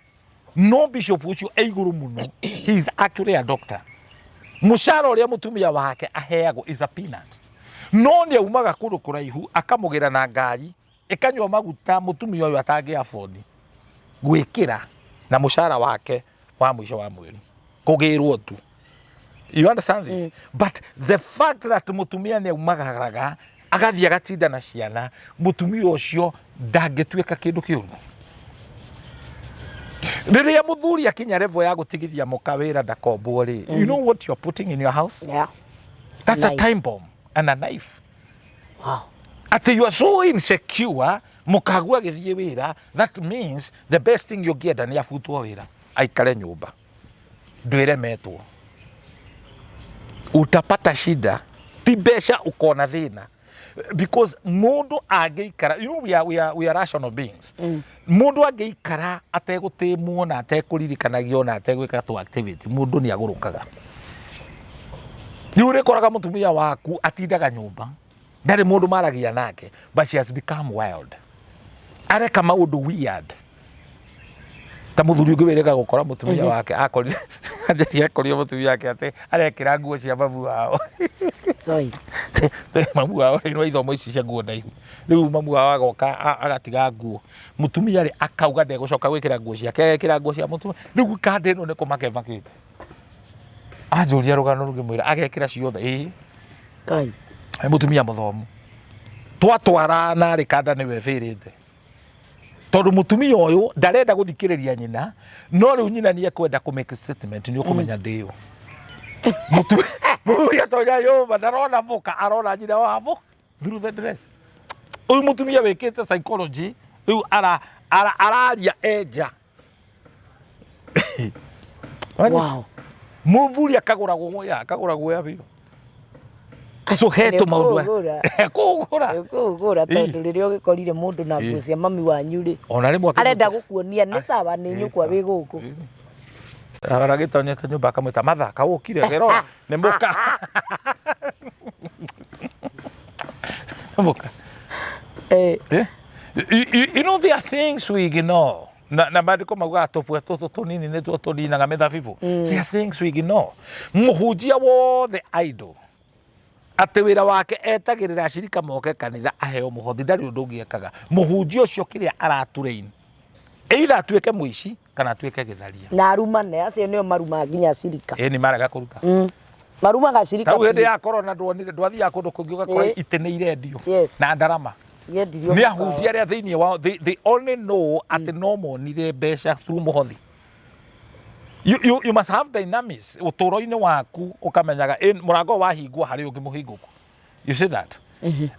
no bishop ũcio e igũrũ mũno. He is actually a doctor. Mũcara ũrĩa mũtumia wake aheagwo is a peanut, no nĩ aumaga kũndũ kũraihu akamũgĩra na ngari ĩkanyua maguta mũtumia ũyũ atangĩ afford gwĩkĩra na mũcara wake wa mũico wa mweri kũgĩrwo tu. You understand this? But the fact that mũtumia nĩ aumagaraga agathiĩ agatinda na ciana, mũtumia ũcio ndangĩtuĩka kĩndũ kĩũru. Rĩrĩa mũthuri akinya level ya gũtigithia mũka wĩra ndakombwo rĩ, you know what you're putting in your house? That's a Knife. time bomb and a knife. Atĩ you are so insecure mũkagu agĩthiĩ wĩra. That means the best thing ũngĩenda nĩ abutwo wĩra aikare nyũmba ndwĩremetwo. Utapata shida, ti mbeca, ũkona thĩna, because mũndũ angĩikara, we are rational beings. Mũndũ angĩikara ategũtĩmwo na atekũririkanagio na ategwĩka tũ activity, mũndũ nĩ agũrũkaga. Nĩ ũrĩkoraga mũtumia waku atindaga nyũmba, ndarĩ mũndũ maragia nake, but she has become wild, areka maũndũ weird. Ta mũthuri ũngĩ wĩrĩga gũkora mũtumia wake, akorire akorire mũtumia wake atĩ arekĩra nguo cia mamu wao. Oi. Mamu wao rĩ, ithomo ici cia nguo ndaihu. Rĩu mamu wao agoka agatiga nguo, mũtumia rĩ akauga ndegũcoka gwĩkĩra nguo ciake, agekĩra nguo cia mũtumia. Rĩu kanda ĩno nĩ kũmaka ĩmakĩte. Anjũria rũgano rũngĩmwĩra agekĩra ciothe, ĩĩ. Ngai. Nĩ mũtumia mũthomu, twatwara narĩ kanda nĩwe bĩrĩte, tondũ mũtumia ũyũ ndarenda gũthikĩrĩria nyina, no rĩu nyina nĩ ekwenda kũ make statement, nĩ ũkũmenya ndĩyo. Mũthuri atonya nyũmba ndarona mũka, arona nyina wa mũka through the dress. Ũyũ mũtumia wĩkĩte psychology rĩu araria enja. Mũthuri akagũra guoya, akagũra guoya biũ. So he tũmaũndũ Nĩkũgũra. Kũgũra. Kũgũra, tondũ rĩrĩa ũgĩkorire mũndũ na nguo cia mami wanyu rĩ, Ona rĩmwe arenda gũkuonia nĩ sawa, nĩ nyũkwa wĩ gũkũ. Aragĩtonyete nyũmba akamwĩta matha kaũkire gerora nĩ mũka, nĩ mũka. Eh? You know there are things we ignore. Na maandĩko maugaga tũbwe tũtũ tũnini nĩtuo tũninaga mĩthabibũ. There are things we ignore. Mũhunjia wothe idle atĩ wĩra wake etagĩrĩra acirika moke kanitha aheo mũhothi, ndarĩ ũndũ ũngĩ ekaga. Mũhunjia ũcio kĩrĩa araturain, either atuĩke mũici kana atuĩke gĩtharia. Na arumane, acio nĩo marumaga nginya cirika. Ĩ, nĩ marega kũruta. Marumaga cirika. Tarĩu hĩndĩ ya corona ndwonire ndwathiaga kũndũ kũngĩ ũgakora itĩ nĩ irendio na ndarama. Yendirio nĩ mũkawa. Ahunjia arĩa thĩinĩ wao they only know atĩ no monire mbeca through mũhothi. You must have dynamics ũtũũro-inĩ waku, ũkamenyaga mũrango ũyũ wahingwo harĩ ũngĩ mũhingũku. You see that?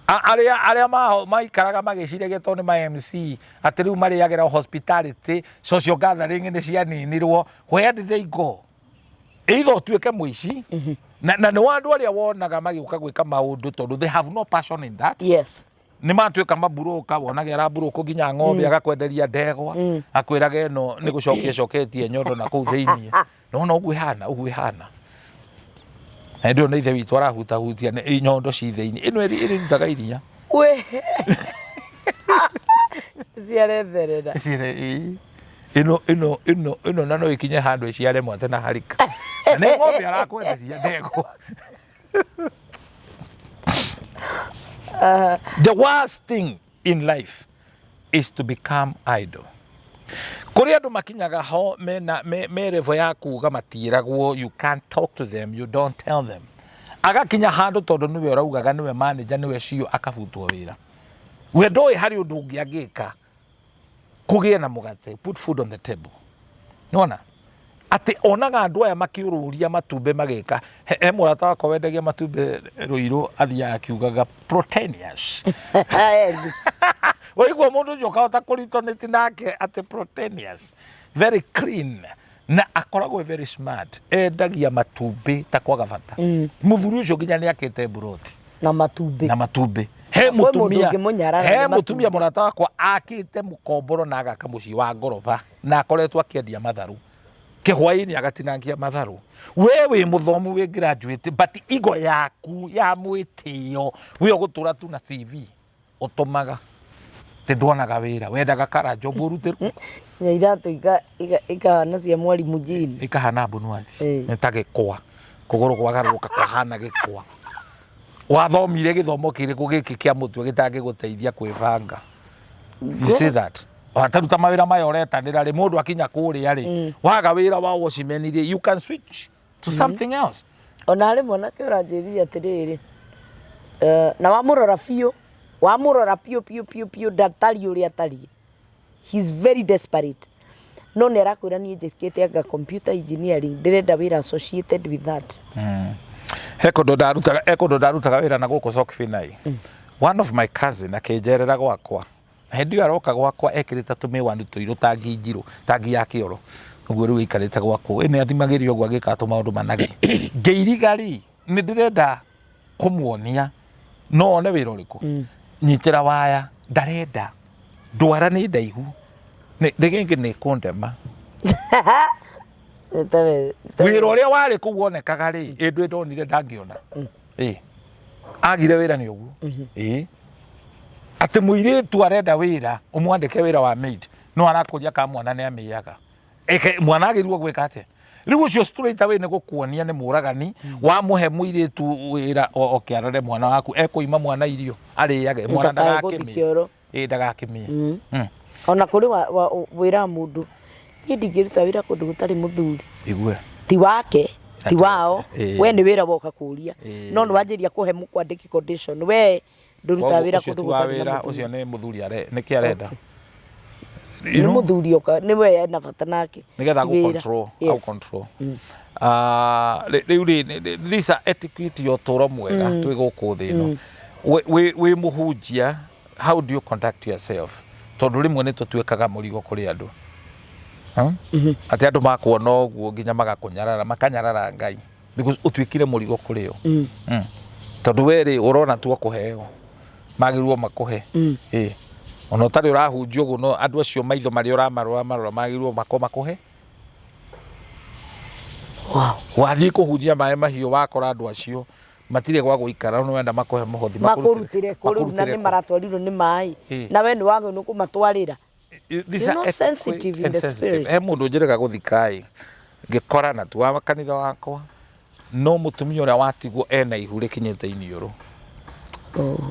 Arĩa maikaraga magĩciragia tondũ nĩ ma MC atĩ rĩu marĩagĩra hospitality, social gathering nĩ cianinirwo, where did they go? Either ũtuĩke mũici na nĩ wa andũ arĩa wonaga magĩũka gwĩka maũndũ tondũ they have no passion in that. Nĩ matuĩka maburũka, wonaga araburũkũ nginya ng'ombe, agakwenderia ndegwa, akwĩraga ĩno nĩ gũcokia ĩcoketie nyondo na kũu thĩiniĩ. Nona ũguo ĩhana, ũguo ĩhana. Na hĩndĩ ĩyo nĩ ithe witũ arahutahutia nĩ nyondo ci thĩiniĩ, ĩno ĩrĩrutaga iria. We ciaretherera. Ĩĩ. Ĩno ĩno ĩno ĩno na no ĩkinye handũ ĩciare mwate na harika. Na nĩ ng'ombe arakwenderia ndegwa. The worst thing in life is to become idle. Kũrĩ andũ makinyaga ho mena me level ya kuga matiĩragwo, you can't talk to them, you don't tell them. Agakinya handũ tondũ nĩwe ũraugaga, nĩwe manager, nĩwe CEO, akabutwo wĩra. We ndoĩ harĩ ũndũ ũngĩ angĩka kũgĩe na mũgate, put food on the table. Nĩwona? Atĩ onaga andũ aya makĩũrũria matumbĩ magĩka. He mũrata wakwa wendagia matumbĩ Rũirũ, athiaga akiugaga proteinious. Waigua mũndũ ũcio ũkahota kũritonĩti nake atĩ proteinious, very clean, na akoragwo e very smart, endagia matumbĩ ta kwaga bata. Mũthuri ũcio nginya nĩ akĩte mburoti na matumbĩ. Na matumbĩ. He Na kwĩ mũndũ mũtumia ũngĩmũnyarara he nĩ mũtumia matumbĩ. Mũrata wakwa akĩte mũkomboro na agaka mũciĩ wa ngoroba na akoretwo akĩendia matharũ kĩhwainĩ, agatinangia matharũ. We wĩ mũthomu, wĩ graduate, but igo yaku ya mwĩtĩo we ũgũtũra tu na CV ũtũmaga tĩ ndwonaga wĩra, wendaga kara job ũrutĩrwo. Na iratũ ikahana cia mwarimũ Jane. Ikahana mbunuathi. Ĩĩ. Nĩ ta gĩkwa, kũgũrũ kwagarũrũka kwahana gĩkwa. Wathomire gĩthomo kĩrĩkũ gĩkĩ kĩa mũtwe gĩtangĩgũteithia kwĩbanga? You see that wataruta mawĩra maya ũretanĩra rĩ, mũndũ akinya kũrĩa rĩ, waga wĩra wa watchman rĩ, you can switch to something else. Ona harĩ mwanake ũranjĩrire atĩrĩrĩ, na wamũrora biũ, wamũrora biũ biũ biũ biũ, ndatariĩ ũrĩa atariĩ. He's very desperate, no nĩ arakwĩra niĩ njĩkĩte anga computer engineering, ndĩrenda wĩra associated with that. He kũndũ ndarutaga wĩra na gũkũ Sokfinai. One of my cousin akĩnjerera gwakwa, na hĩndĩ ĩyo aroka gwakwa ekĩrĩte tũmĩwani tũirũ, tangi njirũ, tangi ya kĩoro ũguo. Rĩu aikarĩte gwakwa ĩ nĩ athimagĩrio ũguo, agĩkaga tũmaũndũ manage. Ngĩiriga rĩ, nĩ ndĩrenda kũmuonia no one wĩra ũrĩkũ, nyitĩra waya, ndarenda ndwara nĩ ndaihu, rĩngĩ nĩ kũndema. Wĩra ũrĩa warĩ kũu wonekaga rĩ, ĩndũ ndonire ndangĩona. Ĩ agire wĩra nĩ ũguo. Ĩ atĩ mũirĩtu arenda wĩra, ũmwandĩke wĩra wa maid, no arakũria ka mwana nĩ amĩaga. Eke mwana agĩrĩirwo gwĩka atĩa rĩu? Ũcio straight away nĩ gũkuonia nĩ mũragani. Wamũhe mũirĩtu wĩra oke arore mwana waku, ekũima mwana irio arĩage, mwana Ndakae gũthiĩ ndagakĩmĩe. Kĩoro. Ĩ ndagakĩmĩe. Ona kũrĩ wĩra mũndũ, niĩ ndingĩruta wĩra kũndũ gũtarĩ mũthuri. Igue. Ti wake, ti wao. We nĩ wĩra woka kũria, no nĩ wanjĩria kũhe mũkwandĩki condition, we ndũrutaga Koguo wĩra ũcio kũndũ ti wa gũtarĩ na wĩra mũthuri. Ũcio nĩ mũthuri nĩkĩ arenda? Nĩ You know? Mũthuri oka nĩwe ena bata nake. Nigetha ti wĩra. control. Au control. Ah, rĩu rĩ these are etiquette ya ũtũũro mwega twĩ gũkũ thĩ ĩno. Wĩ mũhunjia, how do you conduct yourself? Tondũ rĩmwe nĩ tũtuĩkaga mũrigo kũrĩ andũ. Atĩ andũ makuona ũguo nginya magakũnyarara, makanyarara Ngai because ũtuĩkire mũrigo kũrĩ o. Tondũ we rĩ, ũrona tu kũheo magĩrĩirwo makũhe. Ĩ ona ũtarĩ ũrahunjia ũguo, no andũ acio maitho marĩa ũramarora marora magĩrĩirwo mako makũhe. Wathiĩ kũhunjia maĩ mahiũ, wakora andũ acio matirĩ gwa gũikara, no wenda makũhe mũhothi. Makũrutĩre kũ rĩu na Makũrutĩre nĩ kũ? Maratwarirwo nĩ maĩ. Na we nĩ wagĩrĩirwo nĩ kũmatwarĩra. These You're are not etiquette sensitive in and the sensitive. spirit. He mũndũ njĩrĩga gũthikaĩ, ngĩkorana tu wa kanitha wakwa, no mũtumia ũrĩa watigwo ena ihu rĩkinyĩte iniũrũ.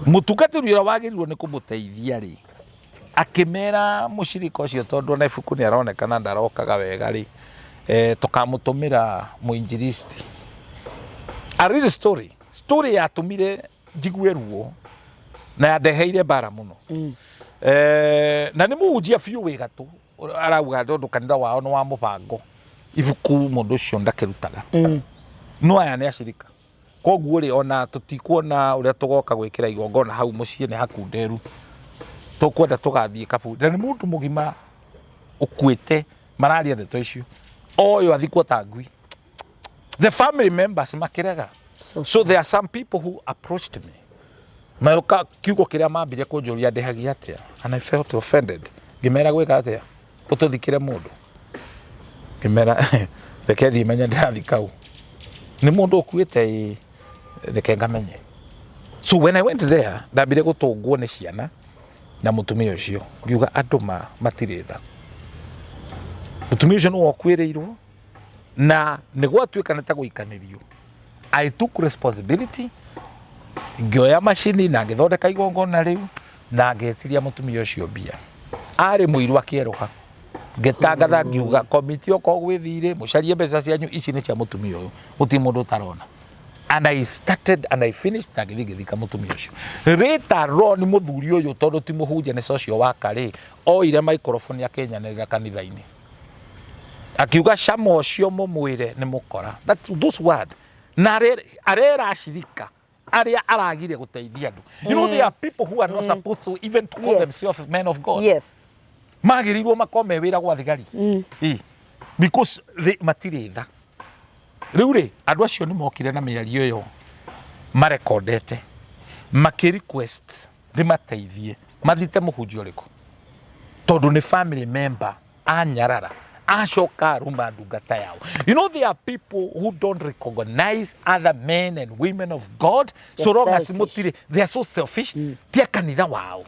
Mũtungatĩri ũrĩa wagĩrĩirwo nĩ kũmũteithia rĩ, akĩmera mũcirika ũcio, tondũ ona ibuku nĩ aronekana ndarokaga wega rĩ, tũkamũtũmĩra mũinjilisti. A real story, story yatũmire njigue ruo na yandeheire mbara mũno. Na nĩ mũhunjia biũ wĩ gatũ, arauga tondũ kanitha wao nĩ wa mũbango, ibuku mũndũ ũcio ndakĩrutaga. No aya nĩ acirika, koguo rĩ, ona tũtikuona ũrĩa tũgoka gwĩkĩra igongona hau mũciĩ nĩ hakunderu, tũkwenda tũgathiĩ kaburi. Na nĩ mũndũ mũgima ũkuĩte mararia ndeto icio, oyo athikwo ta ngui. The family members makĩrega. So So there are some people who approached me, magoka kiugo kĩrĩa mambirie kũnjũria, ndĩhagia atĩa? And I felt offended. Ngĩmera, gwĩka atĩa ũtũthikĩre mũndũ? Ngĩmera, reke thiĩ menye ndĩrathika ũ, nĩ mũndũ ũkuĩte? Ĩ, reke ngamenye. So when I went there, ndambire gũtũngwo nĩ ciana na mũtumia ũcio. Ngiuga andũ ma matirĩ tha. Mũtumia ũcio nĩwe ũkuĩrĩirwo na nĩ gwatuĩka nĩ ta gũikanĩrio. I took responsibility, ngĩoya macini na ngĩthondeka igongona rĩu na ngĩtiria mũtumia ũcio mbia. Arĩ mũiru akĩerũha. Ngĩtangatha, ngiuga komiti okorwo gwĩ thirĩ, mũcarie mbeca cianyu, ici nĩ cia mũtumia ũyũ, gũtirĩ mũndũ ũtarona. And I started and I finished na ngĩthiĩ ngĩthika mũtumia ũcio. Later on, mũthuri ũyũ, tondũ ti mũhunjia, nĩ social worker rĩ, oire microphone akĩnyanĩrĩra kanitha-inĩ akiuga, "Cama ũcio mũmwĩre nĩ mũkora." Those word na arera acirika arĩa aragire gũteithia andũ. You know, there are people who are not supposed to even to call themselves men of God. Magĩrĩirwo makorwo me wĩra gwa thigari. Ĩ, because they matirĩ tha. Rĩu rĩ, andũ acio nĩ mokire na mĩario ĩyo marekondete, makĩ request ndĩmateithie mathite mũhunjia ũrĩkũ, tondũ nĩ family member anyarara acoka aruma ndungata yao. You know, there are people who don't recognize other men and women of God so They're long as selfish. mutire. They are so selfish. Ti a kanitha wao,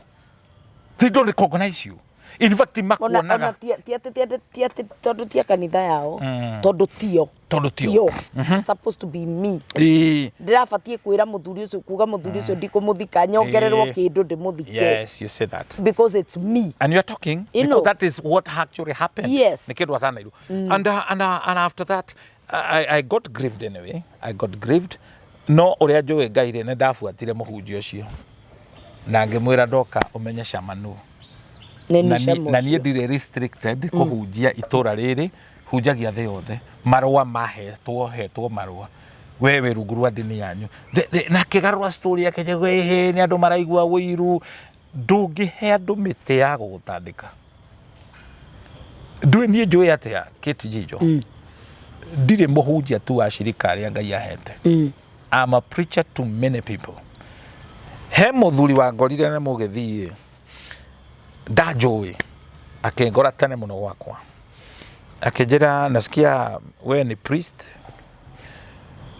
they don't recognize you. In fact, Ona makuonaga ona ti atĩ tondũ ti a kanitha yao, tondũ tio. Tondũ tio. Tio. It's supposed to be me. Ndĩrabatiĩ kwĩra mũthuri ũcio, kuga mũthuri ũcio ndikũmũthika, nyongererwo kĩndũ ndĩmũthike. Yes, you say that. Because it's me. And you're talking You because know. that is what actually happened. Nĩ kĩndũ atanairwo. And after that, I got grieved anyway. I got grieved. No ũrĩa njũĩ Ngai rĩ, nĩ ndabuatire mũhunjia ũcio na ngĩmwĩra, ndoka ũmenye cama nũ. Nĩ Na niĩ cama na niĩ ũcio. Ndirĩ restricted kũhunjia itũra rĩrĩ, hunjagia thĩ yothe. Marũa mahetwo, hetwo marũa, we wĩ rungu rwa ndini yanyu. Na akĩgarũra story yake, ĩhĩ nĩ andũ maraigua ũiru. Ndũngĩhe andũ mĩtĩ ya gũgũtandĩka. Ndũĩ niĩ njũĩ atĩa, Kate Njijo, ndirĩ mũhunjia tu wa cirika arĩa Ngai ahete. I'm a preacher to many people. He mũthuri wangorire na mũgĩthiĩ, ndanjũĩ, akĩngora tene mũno gwakwa, akĩnjĩra, "Nasikia we ni priest."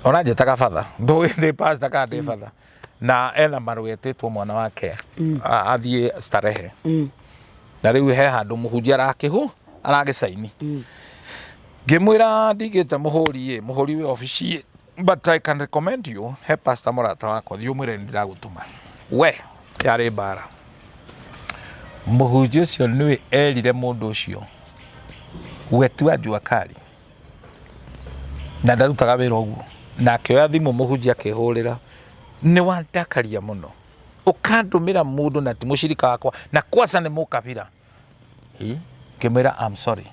Ona njĩtaga father, ndũĩ ndĩ pastor kana ndĩ father. Na ena marũa etĩtwo mwana wake athiĩ starehe, na rĩu he handũ mũhunjia arakĩhu aragĩcaini. Ngĩmwĩra, ndigĩte mũhũri ĩ, mũhũri wĩ obici ĩ, but I can recommend you he pastor mũrata wakwa, thiĩ ũmwĩre nĩ ndĩragũtũma. We yarĩ mbara. Mũhunjia ũcio nĩwe erire mũndũ ũcio we ti wa jua kali na ndarutaga wĩra ũguo, na akĩoya thimũ mũhunjia akĩhũrĩra, "Nĩ wandakaria mũno ũkandũmĩra mũndũ na ti mũcirika wakwa, na kwanza nĩ mũkabira." Ĩ, ngĩmwĩra, "I'm sorry."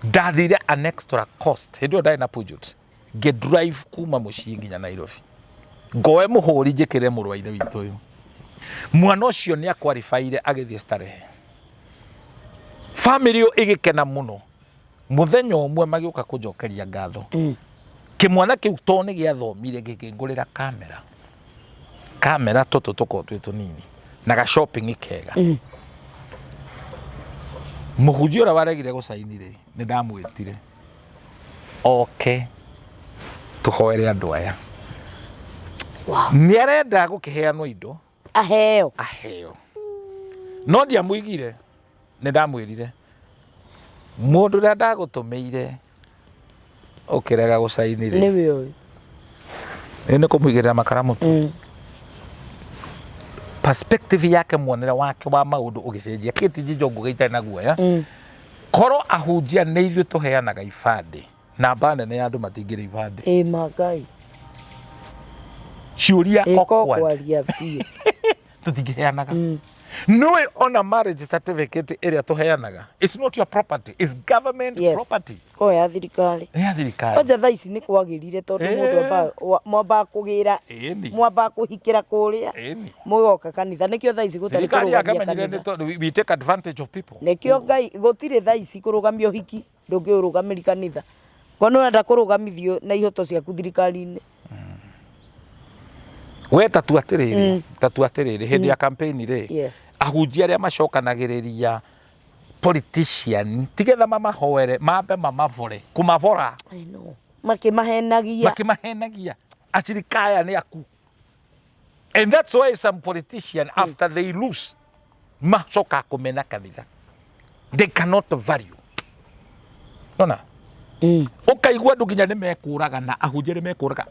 Ndathire an extra cost, hĩndĩ ĩyo ndarĩ na Peugeot, ngĩ drive kuma mũciĩ nginya Nairobi, ngoe mũhũri njĩkĩre mũrũ wa ithe witũ ũyũ. Mwana ũcio nĩ akwaribaire agĩthiĩ starehe. Family ĩyo ĩgĩkena mũno. Mũthenya ũmwe magĩũka kũnjokeria ngatho. Kĩmwana kĩu to nĩ gĩathomire, gĩkĩngũrĩra kamera, kamera tũtũ tũkorwo twĩ tũnini na ga shopping kega. Mũhunjia ũrĩa waregire gũcaini rĩ, nĩ ndamwĩtire oke tũhoere andũ aya. Nĩ arenda gũkĩheanwo indo. Aheo. Aheo, no ndiamũigire. Nĩ ndamwĩrire, mũndũ ũrĩa ndagũtũmĩire ũkĩrega gũcaini rĩ, nĩwe ũyũ. Ĩ, nĩ kũmũigĩrĩra makara mũtwe. Perspective yake, muonere wake wa maũndũ ũgĩcenjia. Kĩti Njijo, ngũgĩ itarĩ na guoya, korwo ahunjia nĩ ithuĩ tũheanaga ibandĩ, namba nene ya andũ matingĩrĩ ibandĩ. Ĩ mangai. Ciũria ĩko awkward. Kwaria biũ. Tũtingĩheanaga. Nĩũĩ ona marriage certificate ĩrĩa tũheanaga, it's not your property, it's government property. Ko ya thirikari. Nĩ ya thirikari. Kwanja thaa ici nĩ kwagĩrire tondũ mũndũ mwambaga kũgĩra, mwambaga kũhikĩra kũrĩa, mũgoka kanitha. Nĩkĩo thaa ici gũtarĩ Thirikari kũrũgamia yakamenyire nĩ kanitha. tondũ we take advantage of people. Nĩkĩo Ngai gũtirĩ thaa ici kũrũgamia ũhiki, ndũngĩũrũgamĩri kanitha. Ko nĩ ũrenda kũrũgamithio na ihoto ciaku thirikari-inĩ. We tatu atĩrĩrĩ, tatu atĩrĩrĩ, hĩndĩ ya campaign rĩ, Yes. ahunjia arĩa macokanagĩrĩria politician tigetha mamahoere, mambe mamavore, kũmavora. I know. Makĩmahenagia. Makĩmahenagia acirika aya nĩ aku. And that's why some politician, after they lose, macoka kũmena kanitha. They cannot value. Nona? Ũkaigua andũ nginya nĩ mekũragana, ahunjia nĩ mekũraga.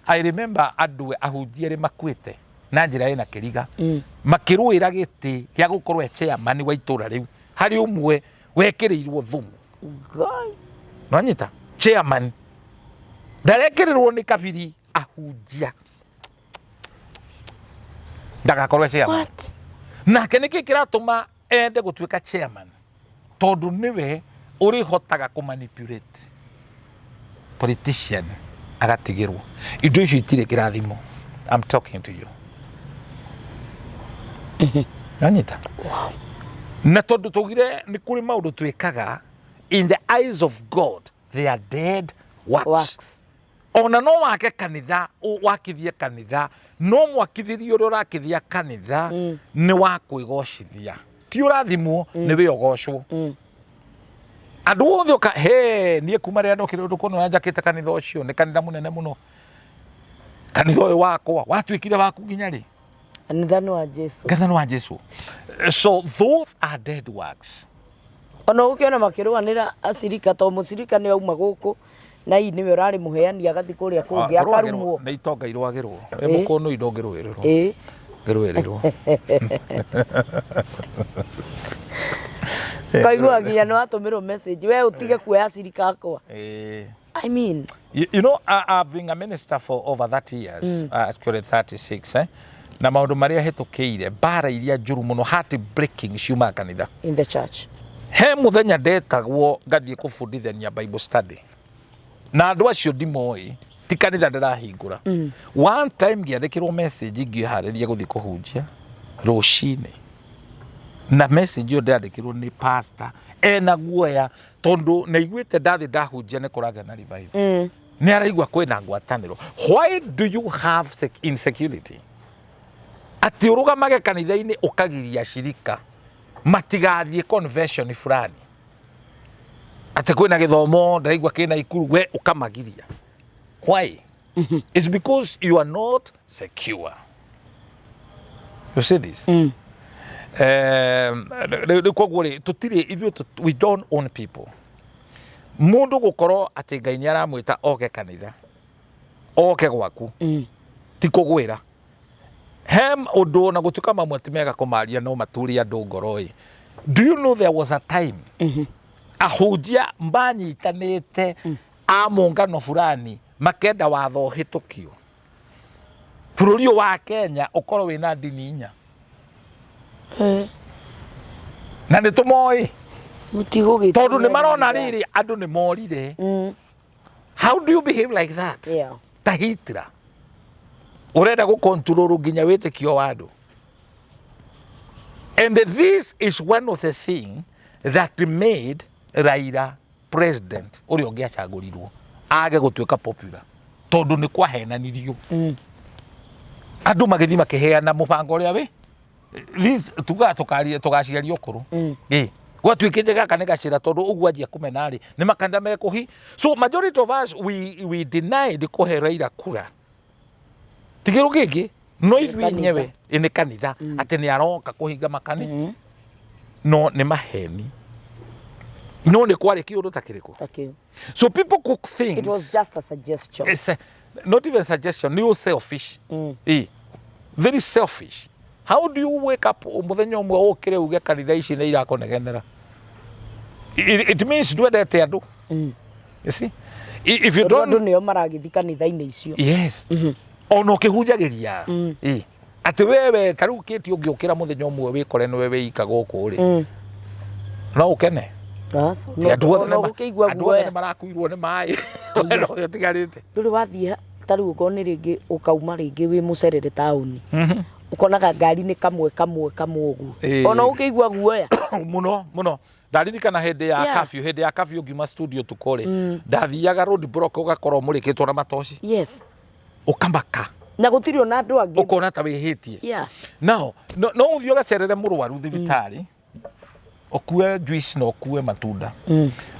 I remember andũ ahunjia erĩ makuĩte na njĩra ĩna kĩriga, makĩrũĩra gĩtĩ gĩa gũkorwo e chairman wa itũra rĩu. Harĩ ũmwe wekĩrĩirwo thumu. Ngai. Nonyita? Chairman. Ndarekĩrĩrwo nĩ kabiri ahunjia. Ndagakorwo e chairman. What? Nake nĩkĩ kĩratũma ende gũtuĩka chairman? Tondũ nĩwe ũrĩhotaga kũ manipulate politician agatigĩrwo. Indo icio itirĩ kĩrathimo. I'm talking to you. Nanyita? Na tondũ tũgire nĩ kũrĩ maũndũ twĩkaga in the eyes of God, they are dead works. Works. Ona no wake kanitha, wakithie kanitha, no mwakithirie ũrĩa ũrakithia kanitha nĩ wa kwĩgocithia, ti ũrathimwo, nĩ wĩ ũgocwo. Andũ othe ũka he niĩ kuma rĩrĩa ndokire ũndũ kuona njakĩte kanitha ũcio nĩ kanitha mũnene mũno, kanitha ũyũ wakwa watuĩkire waku nginya rĩ? Kanitha nĩ wa Jesu. Kanitha nĩ wa Jesu. So those are dead works. Ona ũkĩona makĩrũanĩra acirika, to mũcirika nĩ auma gũkũ na hihi nĩwe ũrarĩ mũheani agathiĩ kũrĩa kũngĩ akarumwo. Nĩ itonga irũagĩrwo. Wĩ mũkũnũ indo ũngĩrũĩrĩrwo. Ngĩrũĩrĩrwo. Kaigua nginya nĩ watũmĩrwo message, we ũtige kuoya acirika akwa. I mean, You know, I've been a minister for over 30 years, actually 36, eh? Na maũndũ marĩa hĩtũkĩire, mbara iria njũru mũno, heart breaking ciumaga kanitha. In the church. He mũthenya ndetagwo ngathiĩ kũbundithania Bible study. Na andũ acio ndimoĩ, ti kanitha ndĩrahingũra. One time ngĩandĩkĩrwo message ngĩharĩria gũthiĩ kũhunjia rũcinĩ. Na message ĩyo ndĩrandĩkĩrwo nĩ pastor ena guoya tondũ nĩaiguĩte ndathiĩ ndahunjia nĩ kũragĩa na revival. Nĩ araigua kwĩna ngwatanĩro. Why do you have insecurity? Atĩ ũrũgamage kanitha-inĩ ũkagiria acirika matigathiĩ convention fulani. Atĩ kwĩna gĩthomo ndĩraigua kĩna ikuru, we ũkamagiria. Why? It's because you are not secure. You see this? Rĩu koguo rĩ, tũtirĩ ithuĩ, we don't own people. Mũndũ gũkorwo atĩ Ngai nĩ aramwĩta oke kanitha, oke gwaku, ti kũgwĩra. He ũndũ ona gũtuĩka mamwe ti mega kũmaria no mature andũ ngoro ĩ. Do you know there was a time ahunjia manyitanĩte a mũngano fulani makenda watho ũhĩtũkio bũrũri ũyũ wa Kenya ũkorwo wĩna ndini inya, na nĩ tũmoĩ? Mũtigũgĩtwo. Tondũ nĩ marona rĩrĩ andũ nĩ morire. How do you behave like that? Ta Hitler ũrenda gũ control nginya wĩtĩkio wa andũ. And this is one of the thing that made Raila president ũrĩa ũngĩacagũrirwo age gũtuĩka popular, tondũ nĩ kwahenanirio, andũ magĩthiĩ makĩheana mũbango ũrĩa wĩ this tugaga tũkaria tũgaciaria ũkũrũ ĩ gwatuĩkĩte gaka nĩ gacĩra, tondũ ũguo anjia kũmena rĩ nĩ makanitha mekũhi. So majority of us, we denied kũhe Raila kura tigĩrũ kĩngĩ no ithuĩ Kanitha. enyewe ĩ nĩ kanitha atĩ nĩ aroka kũhinga makani, no nĩ maheni, no nĩ kwarĩ kĩũndũ ta kĩrĩkũ? Ta kĩu. So people cook things. It was just a suggestion. It's a, not even suggestion, ni selfish. Very selfish. How do you wake up muthenya ũmwe ũkĩre uge kanitha ici nĩ irakũnegenera? It means ndwendete andũ. You see? If you Tondũ don't andũ nĩo maragĩthiĩ kanitha-inĩ icio. Yes. Ona ũkĩhunjagĩria. Atĩ wewe ta rĩu kĩti ũngĩũkĩra mũthenya ũmwe wĩkore nĩwe wĩika gũkũ rĩ. No ũkene. Aca, Ti andũ othe no gũkĩigua andũ othe guoya. nĩ marakuirwo nĩ maĩ. We no ũtigarĩte. Ndũrĩ wathiĩ ta rĩu okorwo nĩ rĩngĩ ũkauma rĩngĩ wĩ mũcerere taũni, ũkonaga ngari nĩ kamwe kamwe kamwe ũguo, ona ũkĩigua guoya. Muno muno. Ndaririkana hĩndĩ ya curfew, hĩndĩ ya curfew ngiuma studio tukũ rĩ, ndathiaga road block ũgakorwo mũrĩkĩtwo na matoci. Ũkamaka. Na gũtirĩ ona andũ angĩ. Ũkona ta wĩhĩtie. Now no ũthiĩ ũgacerere mũrwaru thibitarĩ, ũkue juice na ũkue matunda.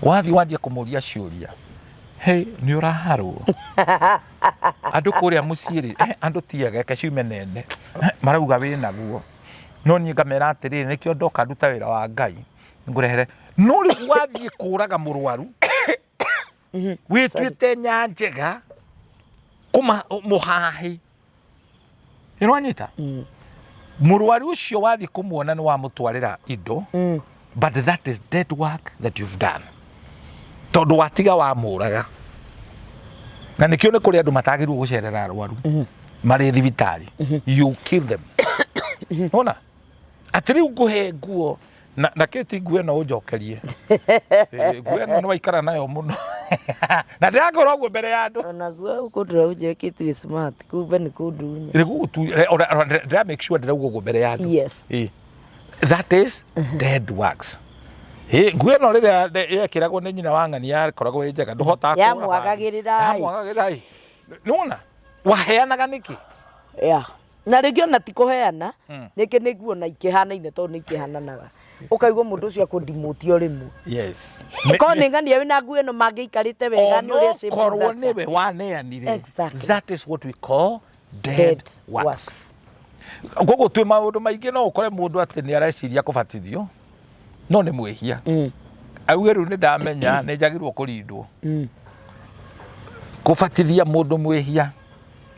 Wathiĩ wanjie kũmũria ciũria, hey, nĩ ũraharwo andũ kũrĩa mũciĩ rĩ, andũ ti ega, reke ciume nene. Marauga wĩ naguo, no niĩ ngamera atĩrĩrĩ, nĩkĩo ndoka nduta wĩra wa Ngai ngũrehere. No rĩu wathiĩ kũraga mũrwaru wĩtuĩte nyanjega kũma mũhahi, nĩwanyita mũrwaru ũcio wathiĩ kũmuona nĩ wamũtwarĩra indo, but that is dead work that you've done, tondũ watiga wamũraga. Na nĩkĩo nĩ kũrĩ andũ matagĩrĩirwo gũcerera arwaru marĩ thibitarĩ. You kill them. Ona atĩ rĩu ngũhe nguo na kĩti nguo ĩno ũnjokerie. Nguo ĩno nĩ waikara nayo mũno na ndĩrakwĩra ũguo mbere ya andũ. Onaguo kũndũra ũnjĩre kĩtu smart, kumbe nĩ kũndunya. Ndĩra make sure ndĩrauga ũguo mbere ya andũ. That is dead works. Nguo ĩno rĩrĩa yekĩragwo nĩ nyina wa ng'ani yakoragwo ĩ njega, ndũhotaga kũgũra handũ. Yamwagagĩrĩra. Yamwagagĩrĩra ĩ. Nĩwona waheanaga nĩkĩ? Yeah. Na rĩngĩ ona ti kũheana, rĩngĩ nĩ nguo na ikĩhanaine tondũ nĩ ikĩhananaga, ũkaigua mũndũ ũcio akũndimũtia o rĩmwe. Korwo nĩ ng'ania wĩna nguo ĩno mangĩikarĩte wega nĩ ũrĩa shape Onokorwo thaka. Nĩwe waneanire. Exactly. That is what we call dead, dead works. Works. Koguo twĩ maũndũ maingĩ, no ũkore mũndũ atĩ nĩ areciria kũbatithio no nĩ mwĩhia, auge rĩu nĩ ndamenya nĩ njagĩrĩirwo kũrindwo. Kũbatithia mũndũ mwĩhia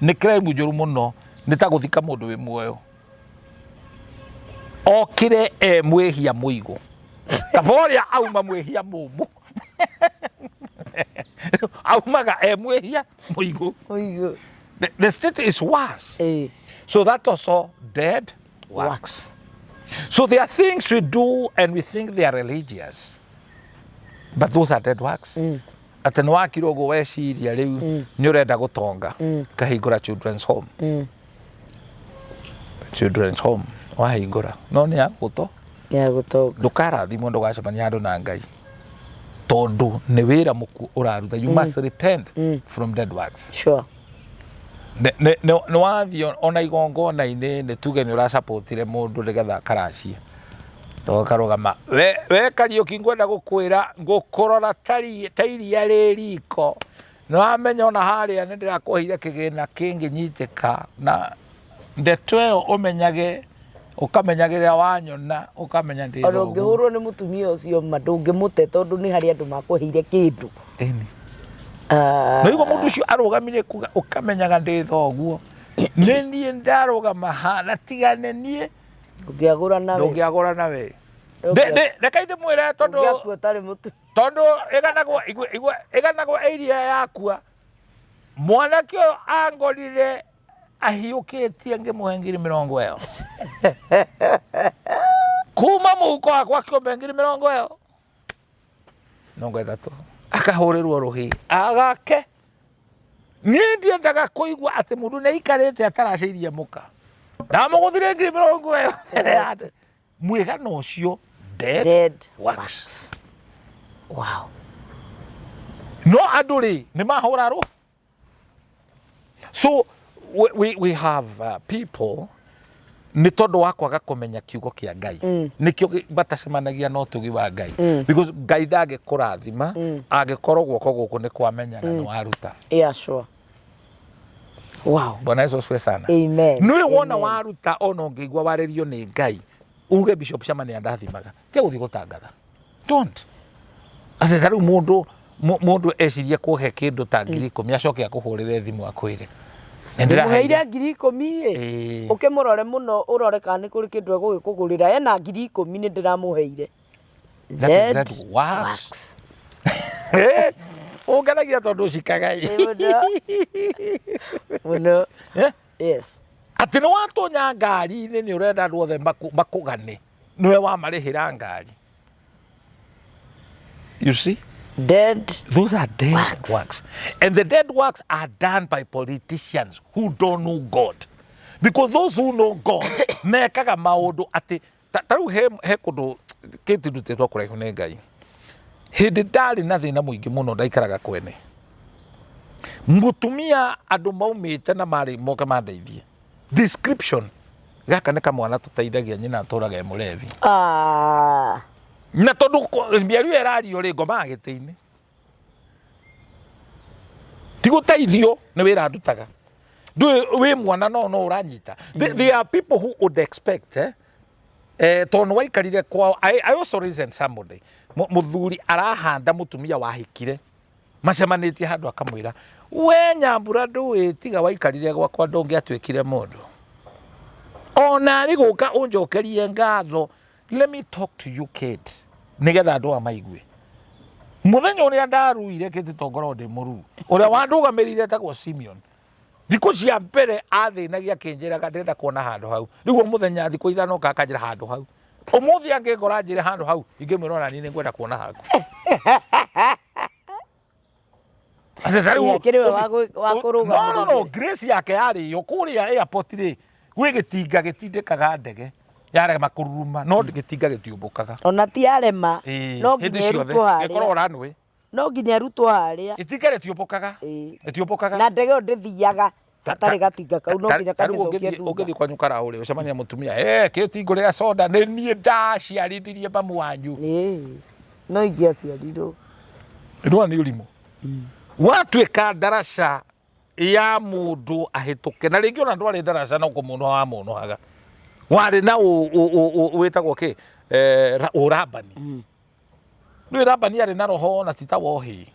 nĩ crime njũru mũno, nĩ ta gũthika mũndũ wĩ muoyo. Okire e mwĩhia mũigũ, kaba ũrĩa auma mwĩhia mũmũ, aumaga e mwĩhia mũigũ. Ũigũ. The state is worse. So that also dead works. Works. So there are things we do and we think they are religious, but those are dead works. Atĩ nĩ wakira ũguo weciria rĩu nĩ ũrenda gũtonga, kahingũra children's home. Children's home wahingũra no nĩ ya gũto Ya gũtonga. Ndũkarathimwo, ndũgacemania handũ na Ngai, tondũ nĩ wĩra mũkuũ ũraruta. You must repent from dead works. Nĩ wathiĩ ona igongona-inĩ, nĩ tuge nĩ ũracapotire mũndũ nĩgetha akaracie, karũgama we Kariũki, ngwenda gũkwĩra ngũkũrora ta iria rĩ riko. Nĩ wamenya ona harĩa nĩ ndĩrakũheire kĩgĩna kĩngĩnyitĩka, na ndeto ĩyo ũmenyage, ũkamenyagĩrĩra, wanyona ũkamenya ndĩ Ona thoguo. ũngĩhũrwo nĩ mũtumia ũcio, ma ndũngĩmũte tondũ nĩ harĩ andũ makũheire kĩndũ. Ĩni. Ah, No igua mũndũ ũcio arũgamire kuga ũkamenyaga ndĩ thoguo, nĩ niĩ ndarũgama haha tigane niĩ. Ũngĩagũra nawe. Ndũngĩagũra nawe. Reke ndĩmwĩre tondũ Ũngĩakua ũtarĩ mũtumia. Tondũ ĩganagwo igua ĩganagwo ĩiria yakua mwanake ũyũ angorire ahiũkĩtie ngĩmũhe 20,000 ĩyo kuma mũhuko wakwa kĩũmbe, 20,000 ĩyo 30 akahũrĩrwo rũhĩ agake. Niĩ ndiendaga kũigua atĩ mũndũ nĩ aikarĩte ataracĩirie mũka, ndamũgũthire 20,000 ĩyo mbere ya andũ. Mwĩgano ũcio dead, dead works. Works. Wow. No andũ rĩ nĩ mahũra rũ. So we have people nĩ tondũ wa kwaga kũmenya kiugo kĩa Ngai, nĩkĩo batacemanagia na ũtugi wa Ngai, because Ngai ndangĩkũrathima angĩkorwo guoko gũkũ nĩ kwamenya na nĩ waruta. Yeah, sure. Wow. Bwana Yesu asifiwe sana. Amen. Nĩ wona Amen. waruta, ona ũngĩigua warĩrio nĩ Ngai uge Bishop Shama nĩ andathimaga, tia gũthiĩ gũtangatha. Don't atĩ ta rĩu mũndũ ecirie kũhe kĩndũ ta 10,000, acoke akũhũrĩre thimũ akwĩre, "Nĩ ndĩmũheire ndĩraheire 10,000 ĩ." Ũkĩmũrore mũno, ũrore kana nĩ kũrĩ kĩndũ egũgĩkũgũrĩra ena 10,000 nĩ ndĩramũheire. That is Dead that works. Works. Ũngenagia tondũ ũcikaga Ĩ, mũno mũno. Eh? Yes. Atĩ nĩ watonya ngari-inĩ, nĩ ũrenda andũ othe makũgane nĩwe wamarĩhĩra ngari. You see? Dead Those are dead works. Works. And the dead works are done by politicians who don't know God, because those who know God mekaga maũndũ atĩ ta rĩu he kũndũ Kĩti ndutĩtwo kũraihu nĩ Ngai. Hĩndĩ ndarĩ na thĩna mũingĩ mũno ndaikaraga kwene. Mũtumia andũ maumĩte na marĩ moke mandeithie. Description gaka nĩ kamwana tũteithagia nyina atũraga e mũrebi. Ah. Na tondũ mĩario ĩyo ĩrario rĩ ngomaga gĩtĩ-inĩ. Ti gũteithio nĩ wĩra ndutaga. Ndũĩ wĩ mwana no no ũranyita. There are people who would expect eh, eh, tondũ waikarire kwao. I also reason somebody. Mũthuri arahanda mũtumia wahikire macemanĩtie handũ akamwĩra we Nyambura ndũĩ tiga waikarire gwakwa ndũngĩatuĩkire mũndũ ona arĩ gũka ũnjokerie ngatho. Let me talk to you Kate, nĩgetha andũ aya maigue mũthenya ũrĩa ndaruire Kate tongorwo ndĩ mũruu ũrĩa wandũgamĩrĩire etagwo Simeon. Thikũ cia mbere athĩnagia akĩnjĩraga ndĩrenda kuona handũ hau. Rĩu o mũthenya thikũ 5 oka akanjĩra handũ hau. Ũmũthĩ angĩngora anjĩre handũ hau ingĩmwĩra ona niĩ nĩngwenda kuona haku. Atĩ ta rĩu Ĩ, akĩrĩ we wa kũrũgamĩrĩra. No, no, no, grace yake yarĩ yo kũrĩa airport rĩ gwĩ gĩtinga gĩtindĩkaga ndege yarema kũruruma no gĩtinga gĩtiũmbũkaga. Ona ti yarema Ĩĩ, no hĩndĩ nginya ciothe ĩrutwo harĩa. gĩkoragwo runway. No nginya ĩrutwo harĩa. Itinga rĩtiũmbũkaga. Ĩĩ. Rĩtiũmbũkaga. Na ndege ĩyo ndĩthiaga hatarĩ gatinga kau no nginya Ta rĩu kamĩcokie thutha. Ũngĩthiĩ kwanyu karaũ rĩ ũcemanie na mũtumia eh kĩti ngũrĩra soda nĩ niĩ ndaciarithirie mamu wanyu. Ĩĩ. No ingĩaciarirwo. Ndũa nĩ ũrimũ. Watuĩka ndaraca ya mũndũ ahĩtũke na rĩngĩ ona ndwarĩ ndaraca no kũmũnũha wamũnũhaga. Warĩ na wĩtagwo kĩ? Eh, ũrambani. Nĩ Labani arĩ na roho na ti ta wa ũhĩĩ.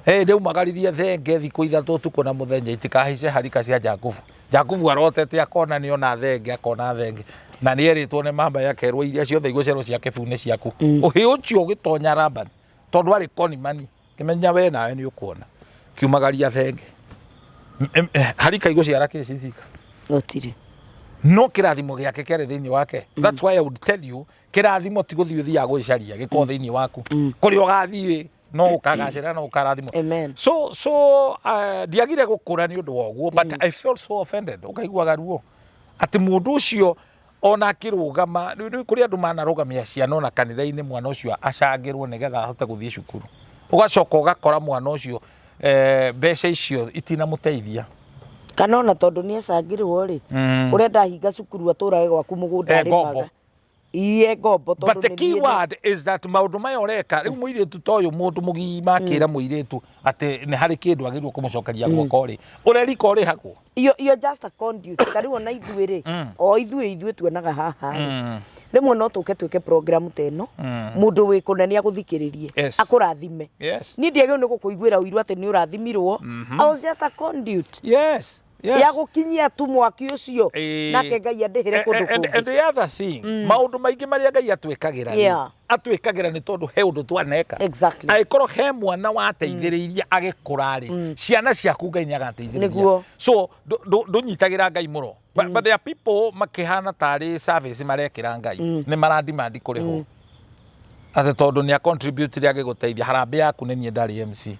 Hey, ndaumagaririe thenge thikũ 3 ũtukũ na mũthenya itikahaice harika cia Jakubu. Jakubu arotete akona nĩ ona thenge akona thenge na nĩ erĩtwo nĩ mama akerwo iria ciothe igũciarwo cia kĩbuu nĩ ciaku. Ũhĩĩ ũcio ũgĩtonya Labani tondũ arĩ konimani kĩmenya we nawe nĩ ũkuona kiumagaria thenge harika igũciara kĩ cicika Gũtirĩ. No kĩrathimo gĩake kĩarĩ thĩinĩ wake. That's why I would tell you kĩrathimo ti gũthiĩ ũthiaga gũgĩcaria gĩkorwo thĩinĩ waku kũrĩa ũgathiĩ no ũkagacĩra no ũkarathimwo. Amen. So ndiagire gũkũra nĩ ũndũ wa ũguo, but I felt so offended. Ũkaiguaga ruo atĩ mũndũ ũcio ona akĩrũgama rĩu kũrĩ andũ manarũgamia ciana ona kanitha-inĩ mwana ũcio acangĩrwo nĩgetha ahote gũthiĩ cukuru, ũgacoka ũgakora mwana ũcio mbeca icio itinamũteithia. Kana ona tondũ nĩ acangĩrwo rĩ, ũrenda ahinga cukuru atũrage gwaku mũgũnda Eh, ngombo. arĩmaga. Iye ngombo tondũ But the nĩ key niĩ word is that maũndũ maya ũreka rĩu mũirĩtu ta ũyũ mũndũ mũgima akĩra mũirĩtu atĩ nĩ harĩ kĩndũ agĩrĩirwo kũmũcokeria guoko rĩ ũrerika ũrĩhagwo. You're just a conduit. Ta rĩu ona ithuĩ rĩ, o ithuĩ tuonaga haha rĩ, rĩmwe no tũke twĩke program ta ĩno, mũndũ wĩ kũnene agũthikĩrĩrie, akũrathime. Niĩ ndiagĩrĩirwo nĩ gũkũiguĩra ũiru atĩ nĩ ũrathimirwo. I was just a conduit. Ya gũkinyia tu mwaki ũcio, nake Ngai andĩhĩre kũndũ And kũngĩ. the other thing, maũndũ maingĩ marĩa Ngai atwĩkagĩra rĩ, atwĩkagĩra nĩ tondũ he ũndũ twaneka. Angĩkorwo he mwana wateithĩrĩirie agĩkũra rĩ, ciana ciaku Ngai nĩ agateithĩrĩria. So ndũnyitagĩra Ngai mũno. But there are people makĩhana tarĩ service marekĩra Ngai, nĩ maradimandi kũrĩhwo. Atĩ tondũ nĩ a-contribute agĩgũteithia, harambĩ yaku nĩ niĩ ndarĩ MC.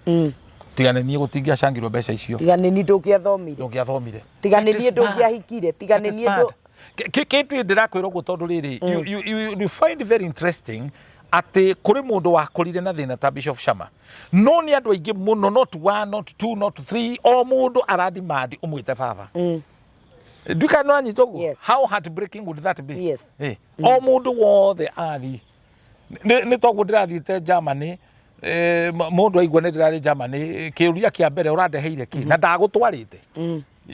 Tiga nĩ niĩ gũtingĩacangirwo mbeca icio. Tiga nĩ niĩ ndũngĩathomire. Ndũngĩathomire. Tiga nĩ That is niĩ bad. ndũngĩahikire. Tiga That nĩ is niĩ bad. ndũ- Kĩti ndĩrakwĩra ũguo tondũ rĩrĩ, you find very interesting atĩ kũrĩ mũndũ wakũrire na thĩna ta Bishop Shama. No nĩ andũ aingĩ mũno, not one, not two, not three, o mũndũ aradimandi ũmwĩte baba. Nduika nĩ ũranyita ũguo? Yes. How heartbreaking would that be? Yes. O mũndũ wothe athiĩ. Nĩ toguo ndĩrathiĩte Germany, mũndũ aigua nĩ ndĩrarĩ Germany, kĩũria kĩa mbere ũrandeheire kĩ? Na ndagũtwarĩte.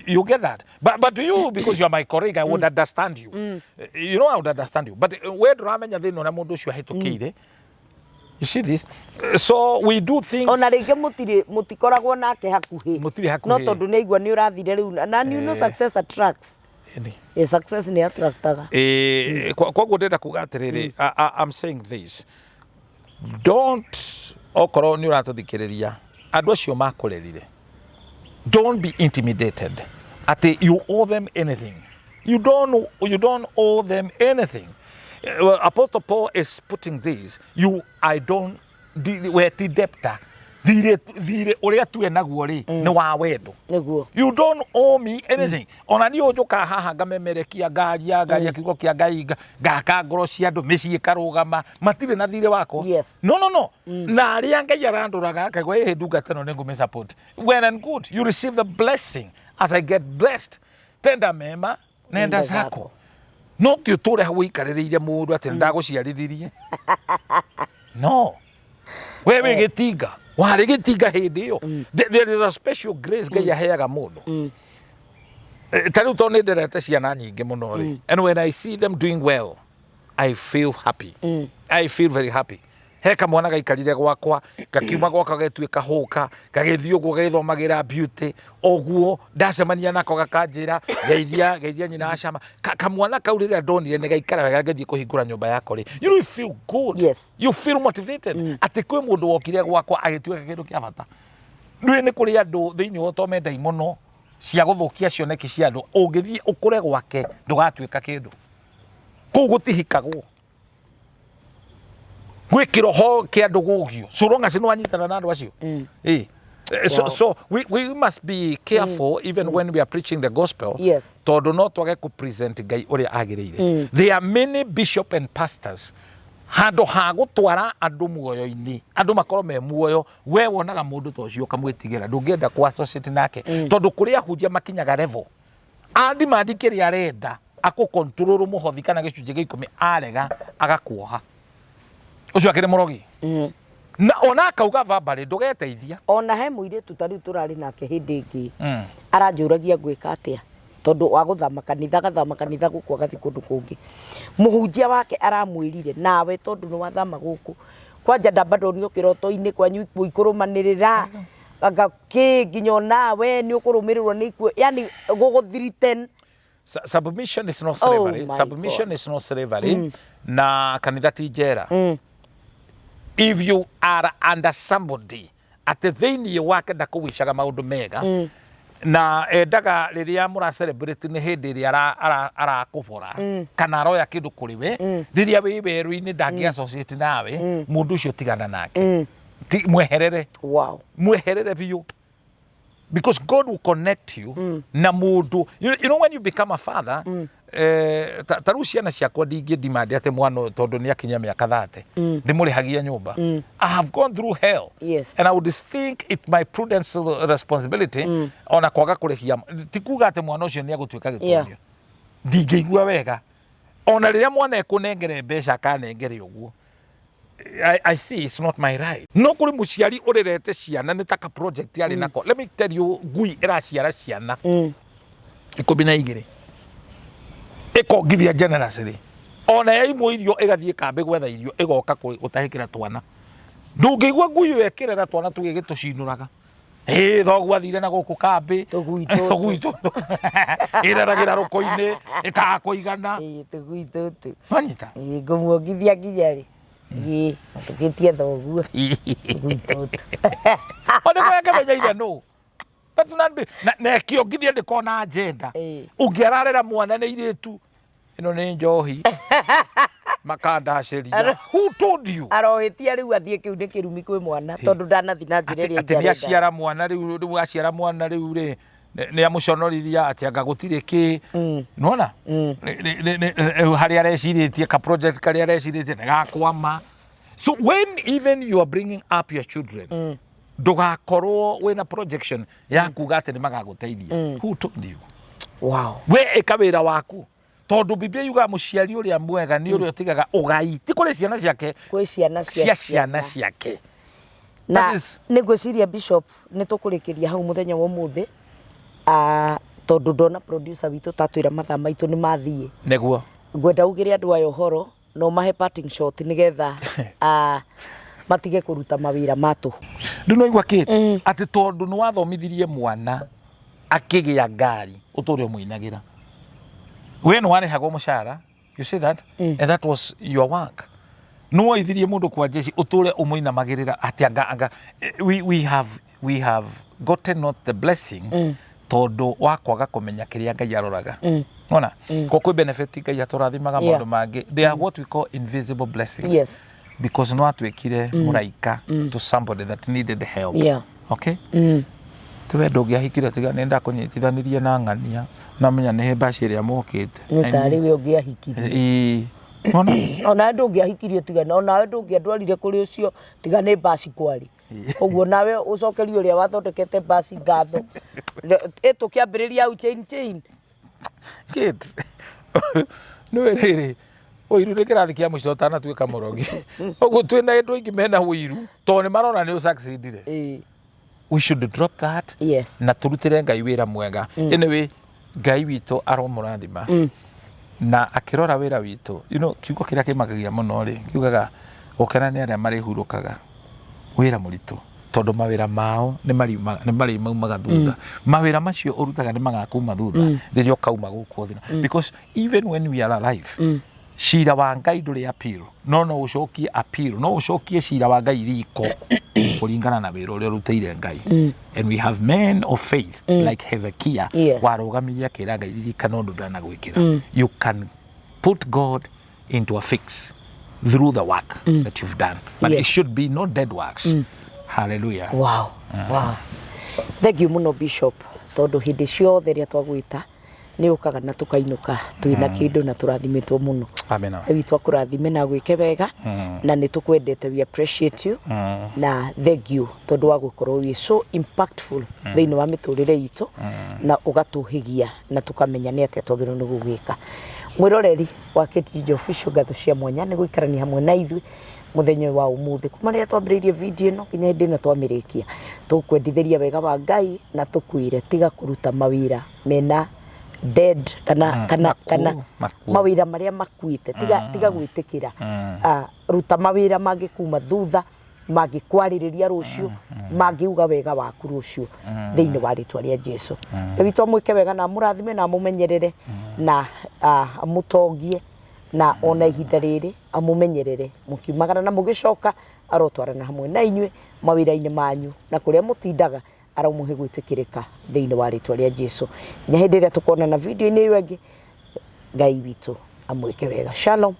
You get that? But you, because you are my colleague, I would understand you. You know, I would understand you. But we ndũramenya thĩna ũrĩa mũndũ ũcio ahĩtũkĩire. You see this? So we do things. Ona rĩngĩ mũtikoragwo nake hakuhĩ. Mũtirĩ hakuhĩ. No tondũ nĩ aigua nĩ ũrathire rĩu. Na you know success attracts. Ĩni. Success nĩ attractaga. Koguo ndĩrenda kuga atĩrĩrĩ, I'm saying this. Don't, okorwo nĩ ũratũthikĩrĩria, andũ acio makũrerire. Don't be intimidated. Atĩ you owe them anything. You don't owe them anything. Well, Apostle Paul is putting this. You, I don't, we ti debtor. Thirĩ, thirĩ ũrĩa tuwe naguo rĩ, nĩ wa wendo. Nĩguo. You don't owe me anything. Ona niĩ ũnjũkaga haha ngamemerekia, ngaria, ngaria kiugo kĩa Ngai, ngaka ngoro cia andũ, mĩciĩ ĩkarũgama, matirĩ na thirĩ wakwa. No, no, no. Na arĩa Ngai arandoraga akaigua ĩhĩ ndungata ĩno nĩ ngũmĩ support. Well and good. You receive the blessing as I get blessed. Tenda mema, nenda zako. No ti ũtũre hau ũikarĩrĩire mũndũ atĩ ndagũciarithirie. No. We wĩ gĩtinga. Warĩ gĩtinga hĩndĩ ĩyo. There is a special grace Ngai aheaga mũndũ. Ta rĩu tondũ nĩ nderete ciana nyingĩ mũno rĩ. And when I see them doing well, I feel happy. I feel very happy. He kamwana gaikarire gwakwa, gakiuma gwakwa getuĩka hũka, gagĩthiĩ ũguo gagĩthomagĩra beauty, ũguo ndacemania nako gakanjĩra geithia, geithia nyina acama. Kamwana kau rĩrĩa ndonire nĩ gaikara wega ngĩthiĩ kũhingũra nyũmba yako rĩ, you know you feel good. You feel motivated. Atĩ kwĩ mũndũ wokire gwakwa agĩtuĩka kĩndũ kĩa bata. Ndũĩ nĩ kũrĩ andũ thĩinĩ wa ũtome ndaimono cia gũthũkia cioneki cia andũ, ũngĩthiĩ ũkũre gwake ndũgatuĩka kĩndũ. Kũu gũtihikagwo. Gwĩ kĩroho kĩa ndũgũgio so long as nĩ wanyitana na andũ acio. So, so we must be careful even when we are preaching the gospel. Tondũ no twage kũ present Ngai ũrĩa agĩrĩire. There are many bishop and pastors handũ ha gũtwara andũ muoyo-inĩ, andũ makorwo me muoyo, we wonaga mũndũ ta ũcio ũkamwĩtigĩra, ndũngĩenda kũ associate nake, tondũ kũrĩ ahunjia makinyaga level andimandi kĩrĩa arenda akũ control mũhothi kana gĩcunjĩ gĩa ikũmi, arega agakuoha. Ũcio akĩrĩ mũrogi. Na ona akauga verbally ndũgeteithia. Ona he mũirĩtu ta rĩu tũrarĩ nake hĩndĩ ĩngĩ, aranjũragia ngwĩka atĩa tondũ wa gũthama kanitha, agathama kanitha gũkũ agathiĩ kũndũ kũngĩ. Mũhunjia wake aramwĩrire nawe tondũ nĩ wathama gũkũ kwanja ndamba ndonio kĩroto-inĩ kwanyu ikuũ ikũrũmanĩrĩra anga kĩ nginya onawe nĩ ũkũrũmĩrĩrwo nĩ ikuũ, yani gũgũ threaten. Submission is not slavery. Oh my Submission God. is not slavery. Na kanitha ti njera. If you are under somebody atĩ thĩinĩ wake ndakũwicaga maũndũ mega, na endaga rĩrĩa mũra celebrate nĩ hĩndĩ ĩrĩa arakũbora kana aroya kĩndũ kũrĩ we, rĩrĩa wĩ werũ-inĩ ndangĩ associate nawe, mũndũ ũcio tigana nake. Mweherere. Mweherere biũ. Because God will connect you na mũndũ. You know when you become a father, ta rĩu ciana ciakwa ndingĩ demand atĩ mwana ũyũ tondũ nĩ akinyia mĩaka 30, ndĩmũrĩhagia nyũmba. I have gone through hell. And I would think it my prudence responsibility ona kwaga kũrĩhia. Ti kuga atĩ mwana ũcio nĩ egũtuĩka gĩtonyo. Ndingĩigua wega. Ona rĩrĩa mwana ekũnengere mbeca akanengere ũguo. I see it's not my right. No kũrĩ mũciari ũrerete ciana nĩ ta ka project arĩ nako. Let me tell you, ngui ĩraciara ciana 12. Ĩkongithia generously. Ona yaimwo irio ĩgathiĩ kambĩ gwetha irio ĩgoka gũtahĩkĩra twana. Ndũngĩigua ngui ĩyo ĩkĩrera twana tũgĩ gĩtũcinũraga. Ĩ thoguo athire na gũkũ kambĩ. Tũgui tũtũ. Tũgui tũtũ. Ĩreragĩra rũkũ-inĩ, ĩkaga kũigana. Ĩ, tũgui tũtũ. Wanyita? Ĩ, ngũmuongithia nginya rĩ. Ĩ, tũgĩtie thoguo. Tũgui tũtũ. O nĩguo yakĩmenya ithe nũ. That's not be. Na ĩkĩongithia ndĩkona agenda. Ũngĩ ararera mwana nĩ irĩtu. Ĩno nĩ njohi. Makandacĩria. Who told you? Arohĩtia rĩu athiĩ kĩu nĩ kĩrumi kwĩ mwana, tondũ ndanathiĩ na njĩra ĩrĩa Atĩ nĩ ingĩarenda. aciara mwana rĩu, rĩu aciara mwana rĩu rĩ, nĩ amũconorithia atĩ anga gũtirĩ kĩ. Nĩwona? Rĩu harĩa arecirĩtie, ka project karĩa arecirĩtie nĩ gakwama. So when even you are bringing up your children, ndũgakorwo wĩna projection ya kuga atĩ nĩ magagũteithia. Who told you? We ĩka wĩra waku. Tondũ Biblia yugaga mũciari ũrĩa mwega nĩ ũrĩa ũtigaga ũgai, ti kũrĩ ciana ciake, Kwĩ ciana cia cia ciana ciake. Na That is nĩ ngwĩciria Bishop nĩ tũkũrĩkĩria hau mũthenya wa ũmũthĩ. Tondũ ndona producer witũ tatwĩra mathaa maitũ nĩ mathiĩ. Nĩguo. Ngwenda ugĩre andũ aya ũhoro na ũmahe parting shot nĩgetha, matige kũruta mawĩra ma tũhũ. Rĩu no igua Kate, atĩ tondũ nĩ wathomithirie mwana akĩgĩa ngari ũtũre ũmũinagĩra. We nĩ warĩhagwo mũcara, you see that? And that was your work. Nĩ woithirie mũndũ kwa jeshi ũtũre ũmũinamagĩrĩra atĩ anga, anga, we have gotten not the blessing tondũ wa kwaga kũmenya kĩrĩa Ngai aroraga. Nona? Ko kwĩ benefit Ngai atũrathimaga maũndũ mangĩ. They are what we call invisible blessings. Because no atuĩkire mũraika to somebody that needed help. Okay, tiwe ndũngĩahikire tiga nĩ ndakũnyitithanirie na ng'ania na menya nĩ mbaci ĩrĩa mokĩte. Nĩ tarĩ we ũngĩahikirie. Ĩĩ. Nona. Onawe ndũngĩahikirie tiga, onawe ndũngĩandwarire kũrĩ ũcio tiga nĩ mbaci kwarĩ. Koguo nawe ũcokerie ũrĩa wathondekete mbaci ngatho. Ĩ tũkĩambĩrĩria hau chain chain. Kid. Nĩwe rĩrĩ ũiru nĩ kĩrathi kĩa mũico ũtanatuĩka mũrogi. Ũguo twĩna andũ aingĩ mena ũiru tondũ nĩ marona nĩ ũsucceedire. We should drop that na tũrutĩre Ngai wĩra mwega. Anyway, Ngai witũ aromũrathima na akĩrora wĩra witũ. Kiugo kĩrĩa kĩmakagia mũno rĩ, kiugaga gũkena nĩ arĩa marĩhurũkaga wĩra mũritũ, tondũ mawĩra mao nĩ marĩmaumaga thutha. Mawĩra macio ũrutaga nĩ magakuma thutha rĩrĩa ũkauma gũkũ thĩ. Because even when we are alive, cira wa Ngai ndũrĩ appeal, no no ũcokie appeal, no ũcokie cira wa Ngai riko kũringana na wĩra ũrĩa ũrutĩire Ngai. And we have men of faith like Hezekiah, warũgamirie akĩra Ngai, "Ririkana ũndũ ndanagwĩkĩra." You can put God into a fix through the work that you've done, but it should be not dead works. Hallelujah. Wow. Thank you mũno, Bishop, tondũ hĩndĩ ciothe ĩrĩa twagwĩta nĩ ũkaga na tũkainũka twĩna kĩndũ na tũrathimĩtwo mũno. Amen. Ngai witũ akũrathime na agwĩke wega, na nĩ tũkwendete. We appreciate you na thank you tondũ wa gũkorwo wĩ so impactful thĩinĩ wa mĩtũrĩre itũ na ũgatũhĩgia na tũkamenya nĩ atĩa twagĩrĩirwo nĩ gũgĩka. Mwĩroreri wa KTG Official, ngatho cia mwanya nĩ gũikarania hamwe na ithuĩ mũthenya ũyũ wa ũmũthĩ, kuma rĩrĩa twambĩrĩirie video ĩno nginya hĩndĩ ĩno twamĩrĩkia. Tũkwendithĩria wega wa Ngai na tũkwĩre tiga kũruta mawĩra mena dead kana kana makuũ, kana makuũ. Mawĩra marĩa makuĩte, tiga gwĩtĩkĩra. Ah, ruta mawĩra mangĩkuma thutha, mangĩkwarĩrĩria rũciũ, mangiuga wega waku rũciũ thĩinĩ wa rĩtwa rĩa Jesu. Ngai witũ amwĩke wega na amũrathime na amũmenyerere na amũtongie, na ona ihinda rĩrĩ amũmenyerere mũkiumagara na mũgĩcoka, arotwarana hamwe na inyuĩ mawĩra-inĩ manyu na kũrĩa mũtindaga, aromũhe gwĩtĩkĩrĩka thĩinĩ wa rĩtwa rĩa Jesu. Nginya hĩndĩ ĩrĩa tũkonana video-inĩ ĩyo ĩngĩ, Ngai witũ amwĩke wega. Shalom.